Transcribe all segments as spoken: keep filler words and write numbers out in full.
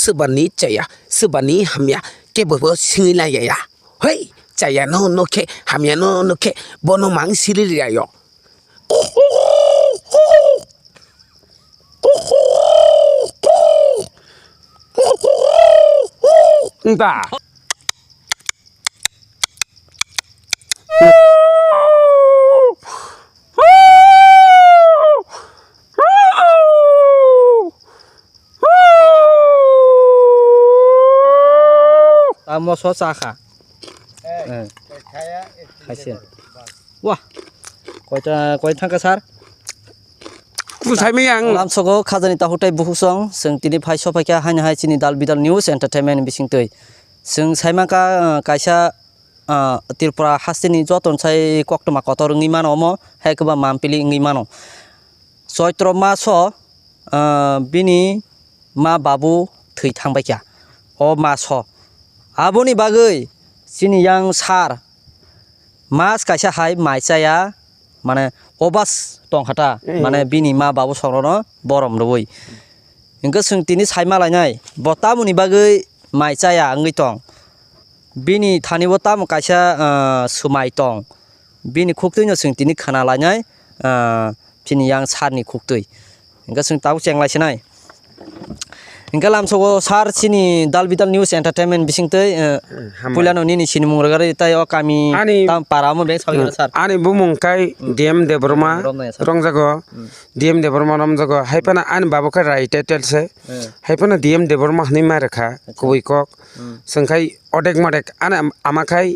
twbani chaya, swbani hamya, kebo bo singwi lai ya. Hei, chaya no no khe, hamya no no khe, bono mang siri ya yo. Nta. Tamo so chakha. Eh. Hai se. Wah. Koita, koi thangkha sir? Kusaimi ang. Lamsogo khajani tahutai bukhuk song, chwng tini phai sophaikha haino hai chini Dal Bidal News Entertainment bisingtwi. Chwng saimangkha, uh, kaisa, uh, Tripura hasteni joto sai koktwma kotor wngwi mano omo, hai kwbangma ampili wngwi mano. Choitro maso, uh, bini ma babu thwi thangbaikha o maso. Aboni bagwi chini yang sir mas kaisa hai mai chaya, mane obas tongkha ta, eh, mane bini ma babu sorono borom rwui. Hwnkhe chwng tini saima lainai, bo tamoni bagwi mai chaya wngwi tong? Bini thani bo tamo kaisa, ah, swmai tong? Bini khuktwino chwng tini khna lainai, ah, chini yang sir ni khuktwi. Hwnkhe chwng tabuk cheng lai sinai. Hwnkhe lamsogo sir chini Dal Bidal News Entertainment bisingtwi, eh, hmm, hambai. Puilano nini sinimung rwgari tai o kami ani tam para omo beng sawi, hmm, sir. Ani bumung kai, hmm, D M Debbarma, Debbarma ya, sir. Rongjago. Hmm. D M Debbarma romjago. Hai phano ani babo khe Rai title se. Hmm. Hai phano D M Debbarma hwnwi ma rwkha, acha, kubui kok. Hmm. Chwng khai odek modek ani am-, ama khai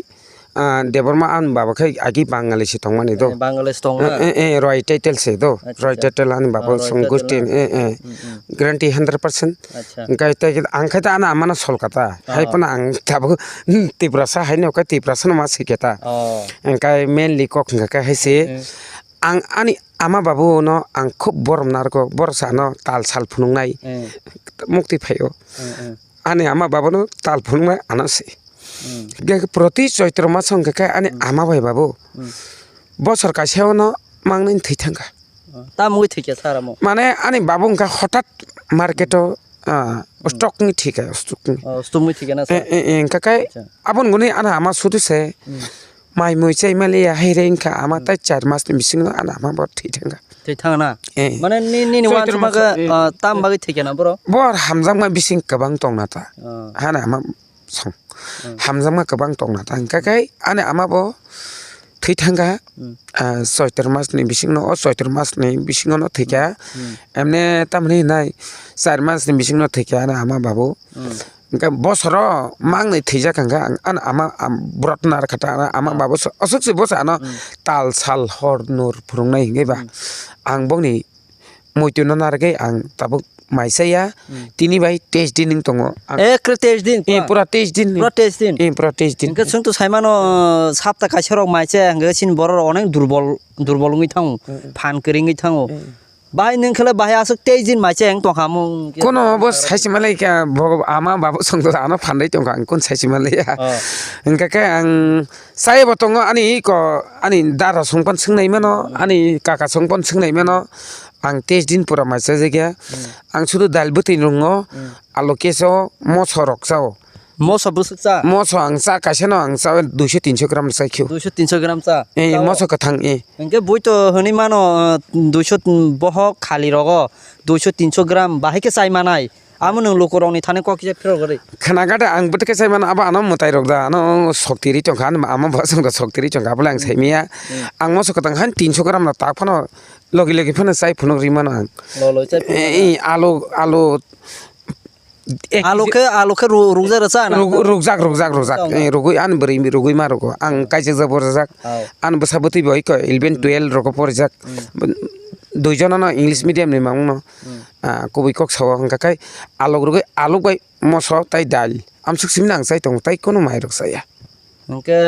ah, Debbarma ani baba khe agi Bangali se tongmani do. Eh, Bangali se tongna? Eh, eh, eh, Roy title se do. Acha, acha. Roy title ani baba, oh, Roy song title Gustin, na? Eh, eh. Mm, mm. Guarantee hundred percent. Acha. Hwnkhe tei ang khe ta ani amano sol kha ta. Hai, oh, phano ang tabuk Tiprasa hai no khe Tiprasa no ma si khe ta. Oh. Hwnkhe mainly kok hwnkha khe hai se. Mm. Ang ani ama babu no ang khub borom narwgo, borok sa ano tal sal phunuknai. Mm. Mukti phaio. Mm, mm. Ani ama babu no tal phunuknai ano se. Hmm. Hingke proti Choitro maso hingke khe ani, hmm, ama bai babu, hmm, bosor kaisa o no mangnani thwi thangkha. Oh, tamo wngwi thwikha sir amo? Mane ani babu hingkha hotat market o, ah, hmm, stock ni thwikha, stock ni. Oh, stock ni thwikha na sir? Eh, eh, eh, hingkha khe, acha, aboni guni ani ama sudu se, hmm, mai mui chai maliya hai re hingkha ama, hmm, tai char mas ni bisingo ani ama bo thwi thangkha. Thwi thangna? Eh. Mane ni, nini Choitro wansukma maso, khe, eh, ah, tam bagwi thwikha na boro? Bo hamjakma bising kwbang tongna ta. Oh. Hani ama song. Hmm. Hamjakma kwbang tongna ta. Hingkha khe ani ama bo thwi thangkha, hmm, ah, Choitro mas ni bisingno, o Choitro mas ni bisingo no thwikha. Hmm. Emne tamni hinai char mas ni bisingno thwikha ani ama babu. Hmm. Hingkhe bosoro mangnwi thwijak hingkha ang, ani ama, am, borok narwkha ta, ani ama, oh, babu so-, aswk se bwsa ano, hmm, tal sal hor nur phwrwngnai hingkhe ba, hmm, ang bokni muitu no narwgwi ang tabuk mai chaya, hmm, tini bai teis din wng tongo. Ang, eh, kre teis din, eh, pura? Pura teis din. Pura teis din? Eh, pura teis din. Hingkhe chwng to saimano, sapta kaisa rok mai chaya hingkhe chini borok rok onek durbol, durbol wngwi thango, hmm, hmm, phan kwrwi wngwi thango. Hmm. Bahai nwng khe bahai aswk teis din mai chaya wng tongkha mung. Kono bo saisi malai kha, bo ama babu song to ano phandai tongkha, ang kun saisi malai ya. Oh. Hingkha khe ang chaya bo tongo ani ko, ani dara song pan swngnai mano, hmm, ani kaka song pan swngnai mano. Ang teis din pura mai chajakya. Hmm. Ang sudu dal bwtwi nwngo, hmm, alo keso moso rok chao. Moso bwswk cha? Moso ang cha kaisa no ang cha duiso tinso gram chai khio. Duiso tinso gram cha? Eh, chao? Moso kwthang, eh. Hingke bui to hwnwi mano, uh, duiso bohok khali rogo duiso tinso gram bahai khe chai manai. Amo nwng lukurokni thani kok kisa phirok rwi. Khna gada ang bwtwi khe chai mano abo ano mwtai rok da ano sokti ri tongkha ano ama bo chwng da sokti ri tongkha abole ang, hmm, saimaya. Hmm. Ang moso kwthang han tinso gram no tak phano logi logi phano chai phunuk ri mano ang. Lo lo chai phunuk. Eh, eh, alo, alo Ek Alo khe, alo khe ru-, rukjak rwsa na? Ruk-, rukjak, rukjak, rukjak. Rukjak. Eh, rugwi ani bwrwi rugwi ma rugo. Ang kaijak jak bo rwjak. Oh. Ani bwsa bwtwi bo iko eleven, hmm, twelve rogo porijak. Hmm. Dui jona no English medium ni mamung no. Hmm. Ah, kubui kok sao hwnkha khe alok rugwi, alok bai moso tai dal. Amsuk simi nang chai tongo, tai kono mai rok chaya. Hwnkhe,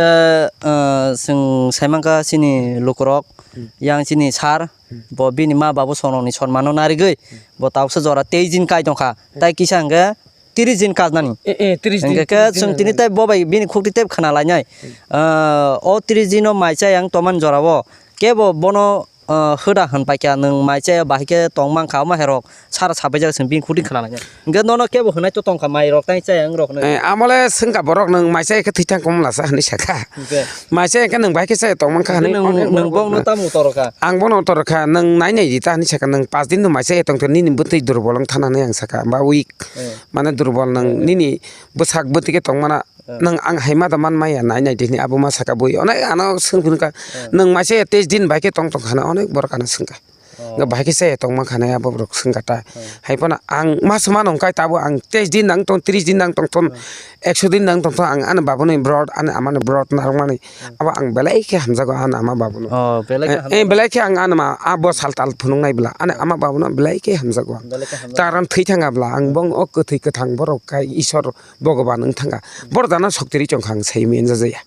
ah, chwng sai mankha chini lukurok, hmm, yang chini sir, hmm, bo bini ma babu songnokni sonmano narigwi, hmm, bo tabuksa jora teis din kai tongkha. Hmm. Tai kisa hwnkhe tris din kajnani. Eh, eh, tris din, hwnkhe khe tris din chwng tini nani. Tai bo bai bini khukti tei khna lainai. Hmm. Ah, o tris dino mai chai ang tomani jorao kebo bono ah, hwda hwn paikha, nwng mai chaya bahai khe tong mankha, omo hai rok sara sabaijak chwng bini khuti khna nai. Hwnkhe nono kebo hwnai to tongkha, mai rok tai chaya wng rok hwnwi. Eh, amole swngkha borok, nwng mai chaya khe thwi thang komla sa hwnwi sakha. Hwnkhe? Mai chaya khe nwng bahai khe chaya tong mankha hwnwi. Nwng, nwng bongno tamo toro kha? Ang bono toro kha, nwng nai nai di ta hwnwi sakha, nwng pas din no mai chaya tong thung, nini bwtwi durbol wng thana hwnwi ang sakha, ba weak, eh, mane durbol nwng, eh, nini bwsak bwtwi khe tong mana. Eh. Nwng ang hai ma da man maya nai nai di hwnwi abo ma sakha bui. Onek ano swng phunukha, eh, nwng maisa ya teis din bai khe tong tong khana, onek borok ano swngkha. Oh. Nga bahai khe se tong man khana abo borok swngkha ta. Eh. Hai phano ang ma swmano wngkha tabo ang teis din nang tong, tris din nang tong thon, eh, ekso din nang tong thon, ang ani babuni brot, ani amani brot narwkmani, hmm, abo ang belai khe hamjago ani ama babuno. Oh, belai khe, eh, hamjago. Eh, belai khe ang ani ma abo sal tal phunuknai bwla, ani ama babuno belai khe hamjago ang. Belai khe hamjago. Taran thwi thanga bwla, ang, hmm, bong o kwthwi kwthang borok khai Isor Bhogoban wng thangkha. Borok dana sokti ri chong kha ang sai manya jaya.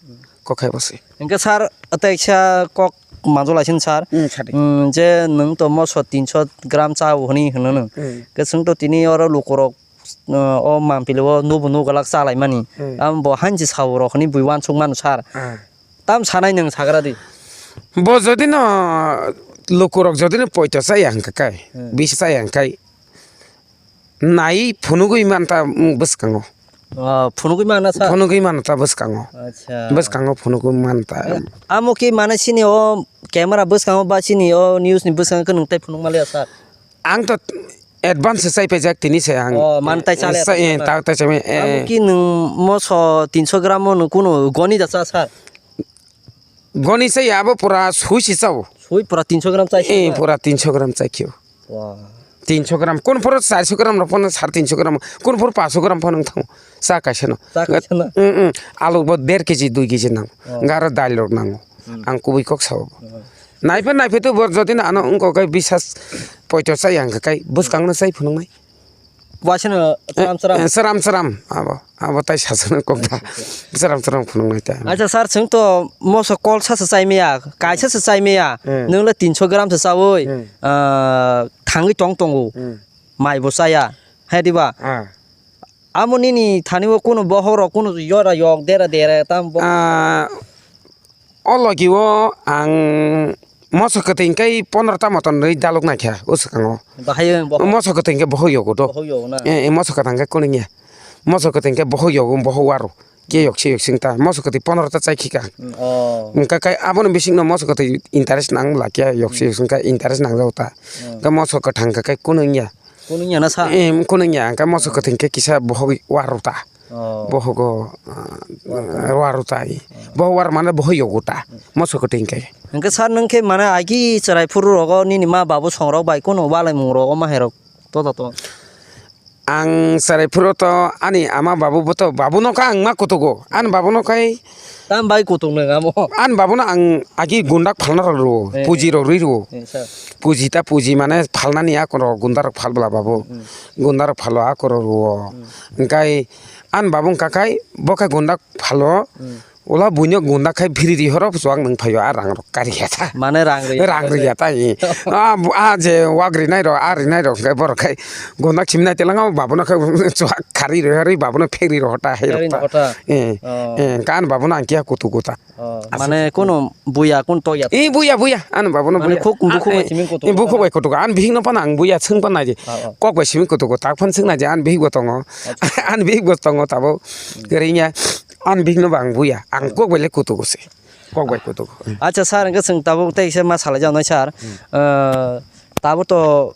Kok hai bo se. Hingke sir, tei kisa kok manjolai sin sir. Hmm, sadi. Hmm, je nwng to moso tinso gram cha o hwnwi hwno nwng. Hmm. Ke chwng to tini oro lukurok, uh, o mampili o nubu nugalak chalai mani. Hmm. Am bo hanji sao rok hwnwi bui wansuk mano sir. Ah. Tam sanai nwng sagra di. Bo jodi no lukurok jodi no poito chaya hwnkha kai, hmm, bisa chaya hwnkha kai. Nai phunugwi manta bwskango. Oh, phunugwi mana sa? Phunugwi manta bwskango. Acha. Bwskango phunugwi manta. Eh, amo ki mana sini o camera bwskango ba sini o news ni bwskango khe nwng tai phunuk maliya sa? Ang to advance sai paijak tini se ang. Oh, man tai chale sa, eh, ta, ta chame, eh. Amo ki nwng moso tinso gram o nwng kuno goni da sa sa? Goni chai abo pura sui si chao. Sui pura tinso gram chai si. Eh, pura tinso gram chai khio. Wah. Tinso gram. Kun phoro charso gram rok phano sare tinso gram. Kun phoro paso gram phano wng thango. Cha kaisa no. Cha kaisa no. Mm, mm. Alu bo der keji, dui keji nang. Oh. Garo dal rok nango. Hmm. Ang kubui kok sao. Oh. Naiphai naiphai to bor jodi na ano wngkok kai bisas poito chai ang kai bwskang no chai phunuk nai. Waisano, eh, sram sram. Eh, sram sram. Abo, abo tai sasano kok da. Sram sram phunuk nai ta. Acha sir, chwng to moso kol sa sa chai maya, kaisa sa chai maya. Hmm. Nwng le tinso gram sa chawi, hmm, ah, thangwi tong tongo. Hmm. Mai bo chaya. Hai diba? Ah. Amo nini thani o kuno bohok rok kuno yora yok dera dera tam bo. Ah, O logi o ang moso kwtwi hwnkhe pondro ta moton rwi daluk naikha o swkango. Bahai o bohok. Moso kwtwi hwnkhe bohok yogo do. Bohok yogo na? Eh, eh, moso kwthang khe kunui ya. Moso kwtwi hwnkhe bohok yogo, bohok waro. Khe yok se yok sing ta. Moso kwtwi pondro ta chai khika. Mm, oh. Hwnkhe kai aboni bisingno moso kwtwi interest nang bwla khe yok se yok sing kha interest nang jago ta. Mm. Hwnkhe moso kwthang khe kai kunui ya. Kunui ya na sa? Eh, kunui ya. Hwnkhe moso kwtwi hwnkhe kisa bohok waro ta. Oh. Bohogo, ah, waru tai. Bohok waru mane bohok yogo ta. Moso kwtwi hwnkhe. Hwnkhe sir, nwng khe mane agi chwrai phuru rogo nini ma babu songrok bai kuno walai mung rogo ma herok to to to. Ang chwrai phuru to ani ama babu bo to babu no kha ang ma kutugo. Ani babu no khai. Tam bai kutung nwng amo. Ani babu no ang agi gundak phalna rok rwo. Eh, puji eh. Rok rwi rwo. Eh, sir. Puji ta puji mane phalnani a kono gundarok phal bwla babu. Hmm. Gundarok phalo a koro rwo. Hmm. Hwnkhe Ani babu wngkha khai, bo khe gunda phalo, hmm, ula buino gunda khai phiri ri horo chuwak nwng phaio, a rang rok kari ya ta. Mane rang rwi ya ta. Rang rwi ya ta, eh. A, bu-, a je wak rinai rok, a rinai rok hwnkhe borok khai gunda khimnai teleng o babuno khai chuwak khari rwi hori babuno phek ri rw hota hai rok ta. Phek ri rw hota. Eh, oh, eh, hwnkhe ani babuno ang kiya kutu kuta. Oh, asa mane kutu. Kuno buya, kun to ya? Eh, buya, buya. Ani babuno mane buya. Khuk, bukhuk bai simi kutu. Eh, bukhuk bai kutu. Ani bihik no pana ang buya, sung pana je. Oh, oh. Kok bai simi kutu ko, tak phan sung na je, ani bihik bo tongo. Acha. Ani bihik bo tongo tabo. Hmm. Kering ya. Ani bihik no bang buya. Ang, hmm, kok bai le kutu ko se. Kok bai kutu ko. Acha, sir, hwnkhe chwng tabuk tei se ma salai jaknai, sir. Hmm. Eh, tabuk to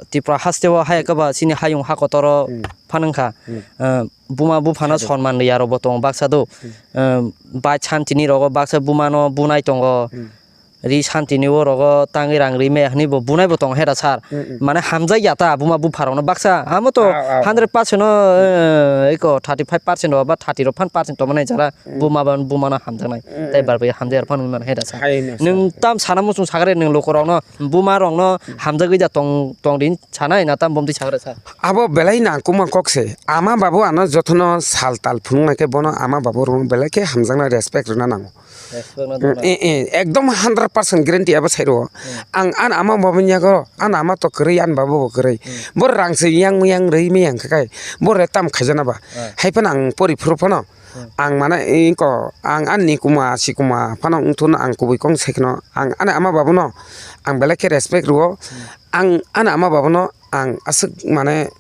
Tripura haste o hai khe ba chini hayung ha kotor o, hmm, phan wngkha. Hmm. Eh, buma buphano, sadu, sonman rwya rok bo tongo baksa do. Hmm. Eh, bai santini rogo baksa bumano bunai tongo. Hmm. Ri santini o rogo tangwi rang ri maya hinwi bo bunai bo tongo hera sir. Hmm, hmm. Mane hamjak ya ta buma bupha rokno baksa. Amo to, ah, ah, hundred percent no, eh, eko thirty five percent rok ba thirty rok phan percent tongmani jara, hmm, buma ban bumano hamjaknai. Hmm, tei, hmm, bar bai hamjak ya phano wngmano hera sir. Hai no, nwng sir, tam sana muchung sagre nwng lukurokno. Buma rokno hamjagwi da tong, tong din sanai na tam bomtwi sagra sa? Abo belai nangkukma kok se. Ama babu ano jotono sal tal phunuknai khe bono ama babu rokno belai khe hamjaknai respect rwna nango. Respect rwna nango. Eh, eh, ekdom hundred percent guarantee abo sai rwo. Hmm. Ang ani ama babu ni yago, ani ama to kwrwi, ani babu bo kwrwi. Hmm. Bo rang se yang yang rwi miyang khe kai. Bo re tam khaijana ba. Hmm. Hai phano ang pori phuru phano. Hmm. Ang mane ingko ang ani kuma sikuma phano wngthun ang kubui kong sekhno ang ani ama babuno ang belai khe respect rwo. Hmm. Ang ani ama babuno ang aswk mane,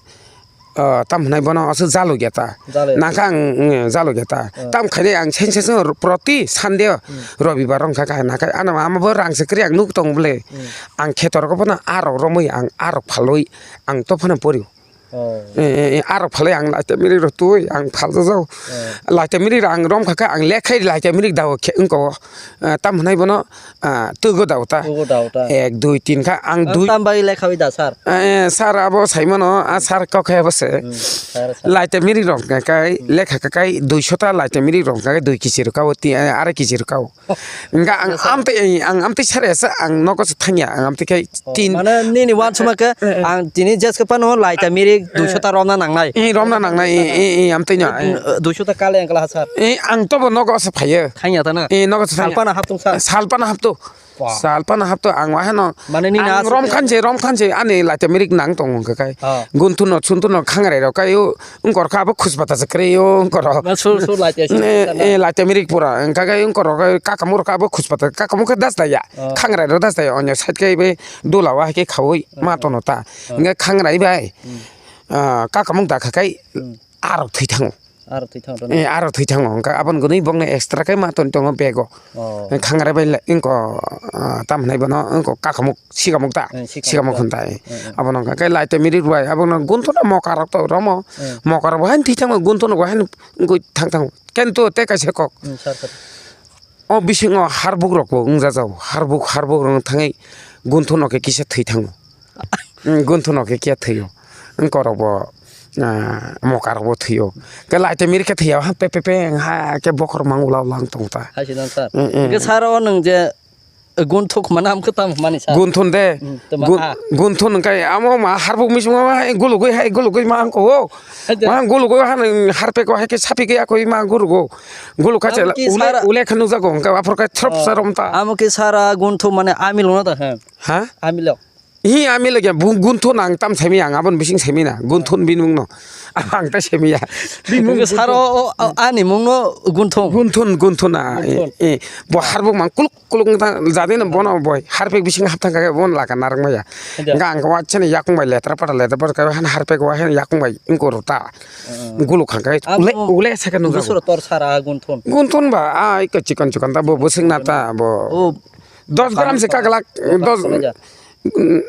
ah, tam hwnai bono aswk jalo geta. Jalo geta. Nangkha ang, mm, jalo geta. Hmm. Tam khainai ang sense sense proti Sunday Hmm. Robibar wngkha kha nangkha ani ama bo rang se kwrwi ang nuk tong bwle. Hmm. Ang khetor ko phano arok romwi ang arok phalwi ang to phano pori. Oh. Eh, eh, eh, arok phalwi ang laita mirik rok twi ang phaljajao. Oh. Laita mirik rok ang rom kha khe ang lekhai laita mirik dao khe wngko, eh, tam hwnai bono, ah, twgo dao ta. Twgo dao ta. Ek, dui, tin kha ang Ang dui. Tam bai lekhawi da, sir? Eh, eh, sir abo saimano, ah, sir kok khe abo se. Hmm, sir, sir. Laita mirik rok kha kai, Hmm. lekha kha kai, duiso ta laita mirik rok kha kai, dui kg rok kao, ti, eh, arai kg rok kao. Hwnkha ang Yes, sir. amtwi, ang amtwi sare sa ang nogo se thangya, ang amtwi khai Oh, tin. Mane nini wansukma khe Eh, eh. ang tini jeske phano laita mirik Eh. duiso ta romna nangnai. Eh, romna nangnai, eh, eh, eh, amtwi no, eh. Eh, duiso ta kale ang kala sir. Eh, ang tobo nogo se phayo. Thangya ta na? Eh, nogo se thangya. Salpana haptung sir. Salpana hapto. Wah. Salpana hapto ang wahano. Mane nini Ang aswk rom khe khan je, rom khan je, ani laita mirik nang tongo hwnkha kai. Ah. Gunthuno, suntuno, khangrai rok kai o. Wngkor kha abo khuspata se kwrwi o wngkor. Na sur sur laite si Eh, sana. Eh, laite mirik pura. Wngkha khe wngkor khe kakamuk kha abo khuspata. Kakamuk khe das daya. Oh. Khangrai ro das daya. Onyo side khe be dula wa khe khawi Oh, ma oh. tono ta. Oh. Wngkha khangrai bai. Hmm. Ah, kakamuk da kha kai Hmm. arok thwi thango. Arok thwi thango to. Eh, arok thwi thango. Wngkha abon gwnwi bokno extra khe ma ton tongo bego. Oh. Khangrai bai le, wngko, ah, tam hwnai bono, wngko kakamuk, sikamuk ta? Eh, sikamuk Sikamuk ta. hwn ta, eh. Eh, eh. Abono hwnkha khe laita mirik rwai, abono gunthuna mokarok to romo. Eh. Mokarok bo haino thwi thango, gunthuna bo haino wngwi thang thango. Kento tei kaisa kok. Hmm, sir, sir. O bisingo harbuk rok bo wngjajago, harbuk, harbuk rok thangwi gunthuno khe kisa thwi thango. Hmm, gunthuno khe kiya thwio. Wngkorok bo, ah, mokarok bo thwio. Khe laita mirik khe thwio, ha, pe, pe, pe, ha, khe bokhorok mang ula ula wng tong ta. Hai se nang sir. Mm, mm. Hwnkhe sir o nwng je gunthuk hwnma nam khe tamo hwnmani sir? Gunthun de. Mm, tamo Gun-, ah. Gunthun hwnkhe amo ma harbuk misimo ma hai gulugwi hai gulugwi ma ang ko. Hai de. Ma gulugwi ha nwng harpek o hai khe sapik ya koi ma gulugo. Guluk kha Amo chela ki ule, sara ule kha nukjago hwnkhe aphor khe throp Oh. sa rom ta. Amo ki sara gunthuk mane amil no da he. Ha? Amilo. Hi, ami lagi bu-, gunthun ang tam semi ang abon bising semi na. Gunthun binung no. Ang ta semi ya. Binung Hwnkhe sir o, o, o, ani mung no gunthung. Gunthun, gunthun na. Gunthun. Eh, eh. Bo harbuk mang kuluk, kuluk wng ta jadi na bono boy. Harpek bising hap thang kha bon laka narang maya. Hwnkhe? Nga ang wa chani yakung bai letra pata letra pata ka han harpek wa han yakung bai ingko rota. Guluk khang kai. Amo ule, ule saka nung busur tor sara gunthun. Gunthun ba, ai ka chikon chikon ta bo busing na ta bo. Oh. Dos gram se kaglak, Dos dos, gram se kaglak. Mm,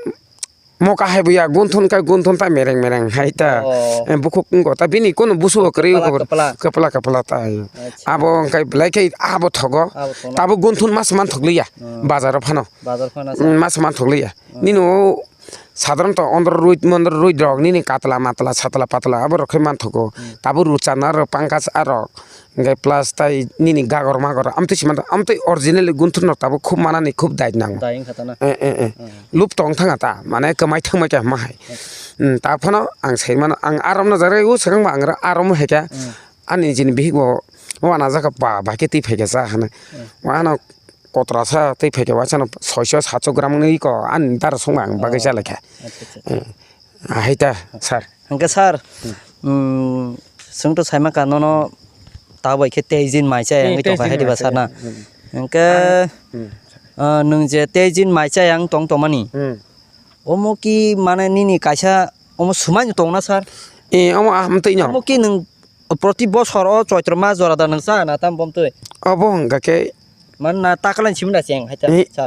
moka hai buya, gunthun kai gunthun ta mereng mereng hai ta. Oh. Eh, bukhuk wngko ta bini kono busu bo kwrwi Kwpla, wngko bo. Kwpla. Kwpla, kwpla ta, eh. Acha. Abo wngkai belai khe abo thogo. Abo thogo. Tabo gunthun mas man thokliya. Hmm. Bazar o phano. Bazar phano sa. Mm, mas man thokliya. Hmm. Nini o sadharanto ondro rui, mondro rui rok nini katla matla satla patla abo rok khe man thogo. Hmm. Tabo ruchana rok pangkas arok. Hwnkhe plus tai nini gagor magor amtwi se manto, amtwi originally gunthun rok tabuk khub manani khub dai nango. Dai wngkha ta na? Eh, eh, eh. Hmm. Lub tong thanga ta, mane kwmai thangmai khe hama hai. Acha. Hmm, ta phano ang sai mano, ang arom no jaga o swkang ba ang arom hai khe Hmm. ani jini bihik bo wana jaga ba, ba khe twi phai khe cha hana. Hmm. Wano kotra sa twi phai khe waisa no soiso satso gram wngwi ko ani dara songma ang bagwi Oh. cha lai kha. Acha, acha, acha. Hmm. Ah, hai ta, sir. Hwnkhe sir, Hmm. mm, chwng to saima ka nono ta bai khe tei jin mai chaya Eh, wngwi tei tongkha jin hai diba mai sir na? chaya. Hmm. Hwnkhe, Hmm. ah, nwng je tei jin mai chaya wng tong tongmani. Hmm. Omo ki mane nini kaisa omo swmai no tongna sir? Eh, omo amtwi no. Omo ki nwng proti bosor o Choitro mas jora da nwng cha na tam bom twi? Obo hwnkha khe Manna takalai simi da cheng hai ta Eh, sir.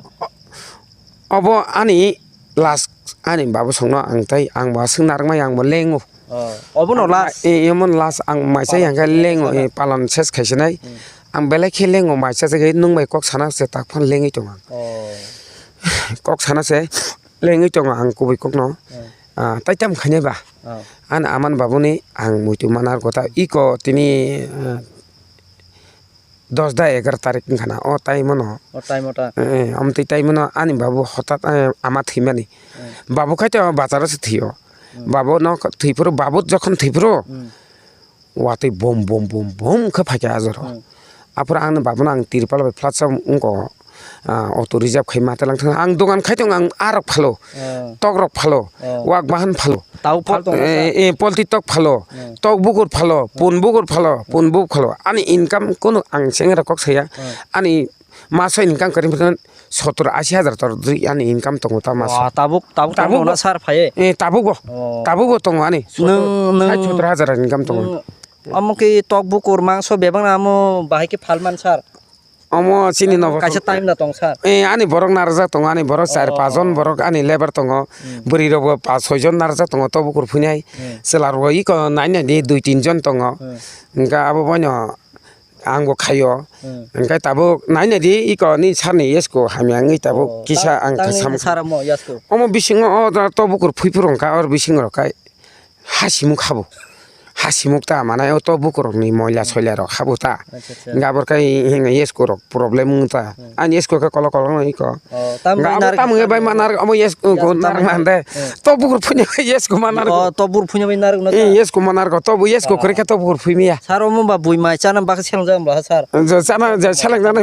Obo ani last ani babu songno ang tai ang bo aswk narwkmai ang bo lengo. Oh, obono Ang last. Eh, emon last ang maisa Palon yang khe lengo, eh, palon ses khaisinai. Hmm. Ang belai khe lengo maisa jagwi nwng bai kok sana se tak phan lengwi tong ang. Oh. Kok sana se lengwi tongo ang kubui kokno. Hmm. Ah, tai tam khainai ba? Oh. Ani aman babuni ang muitu manar kota iko tini, ah, dos da egar tarik wngkha na, o time o no. O time o ta. Eh, eh, amtwi time o no ani babu hotat, eh, ama thwimani. Hmm. Babu khai to bazar o se thwio. Hmm. Babu no thwiphuru, babu jokhon thwiphuru, Hmm. watwi bom, bom, bom, bom khe phaikha ajoro. Hmm. Aphuru ani babu no ang tirpal bai phlasa wngko. ah, auto reserve khai ma talang thang. Ang dogan khai tong, ang arok phalo, Oh. tok rok phalo, Oh. wak bahan phalo. Tau pol tong Eh, eh, polti tok phalo, Hmm. tok bukur phalo, pun bukur phalo, pun buk phalo. Ani income kono ang sengera kok saya. Hmm. Ani maso income kari mithun sotor asi hajar tor dri ani income tongo ta maso. Wah, tabuk, tabuk Tabuk tongo na bo- sar phaye? Eh, tabuk bo. Oh. Tabuk bo tongo ani. Sotor, Nung, nung, sait sotor hajar income tongo. Nung, omo ki tok bukur mangso bebak na amo bahai ki phalman sar? Omo chini nogo kaisa time da tong sar. Eh, ani borok narajak tongo, ani borok char Oh. pas jon borok ani lebar tongo. Hmm. Bwrwi rok bo pas soi jon narajak tongo, to bukur phuinai. Hmm. Chwla rok iko nai nai di dui tin jon tongo. Hmm. Hwnkhe abo boino ang bo khaio. Hmm. Hwnkhe tabuk nai nai di iko ni sani yesko hamya wngwi tabuk Oh, kisa tang-, ang tangni kasam. Sar omo yasko? Omo bisingo o da to bukur phui phuru wngkha or bisingo rok kai. Ha simuk habo. Ha simuk ta manai o to bukurokni moila soila rok habo ta. Acha, acha. Hingke abor kai hinga yesko rok problem wng ta. Hmm. Ani yesko ke kolok kolok no iko. Oh, tam Hingke bai abo narik tam hingke bai narik manar omo yesko Ya, ko tam nar bai mande. Hmm. To bukur phunya yesko manar Oh, ko. To bur phunya bai narik no Eh, ta. Yesko manar ko to bu yesko Ah. kore ke to bukur phumi ya. Sar omo ba bui mai chana ba seleng jang ba sar. Jo chana ja seleng jana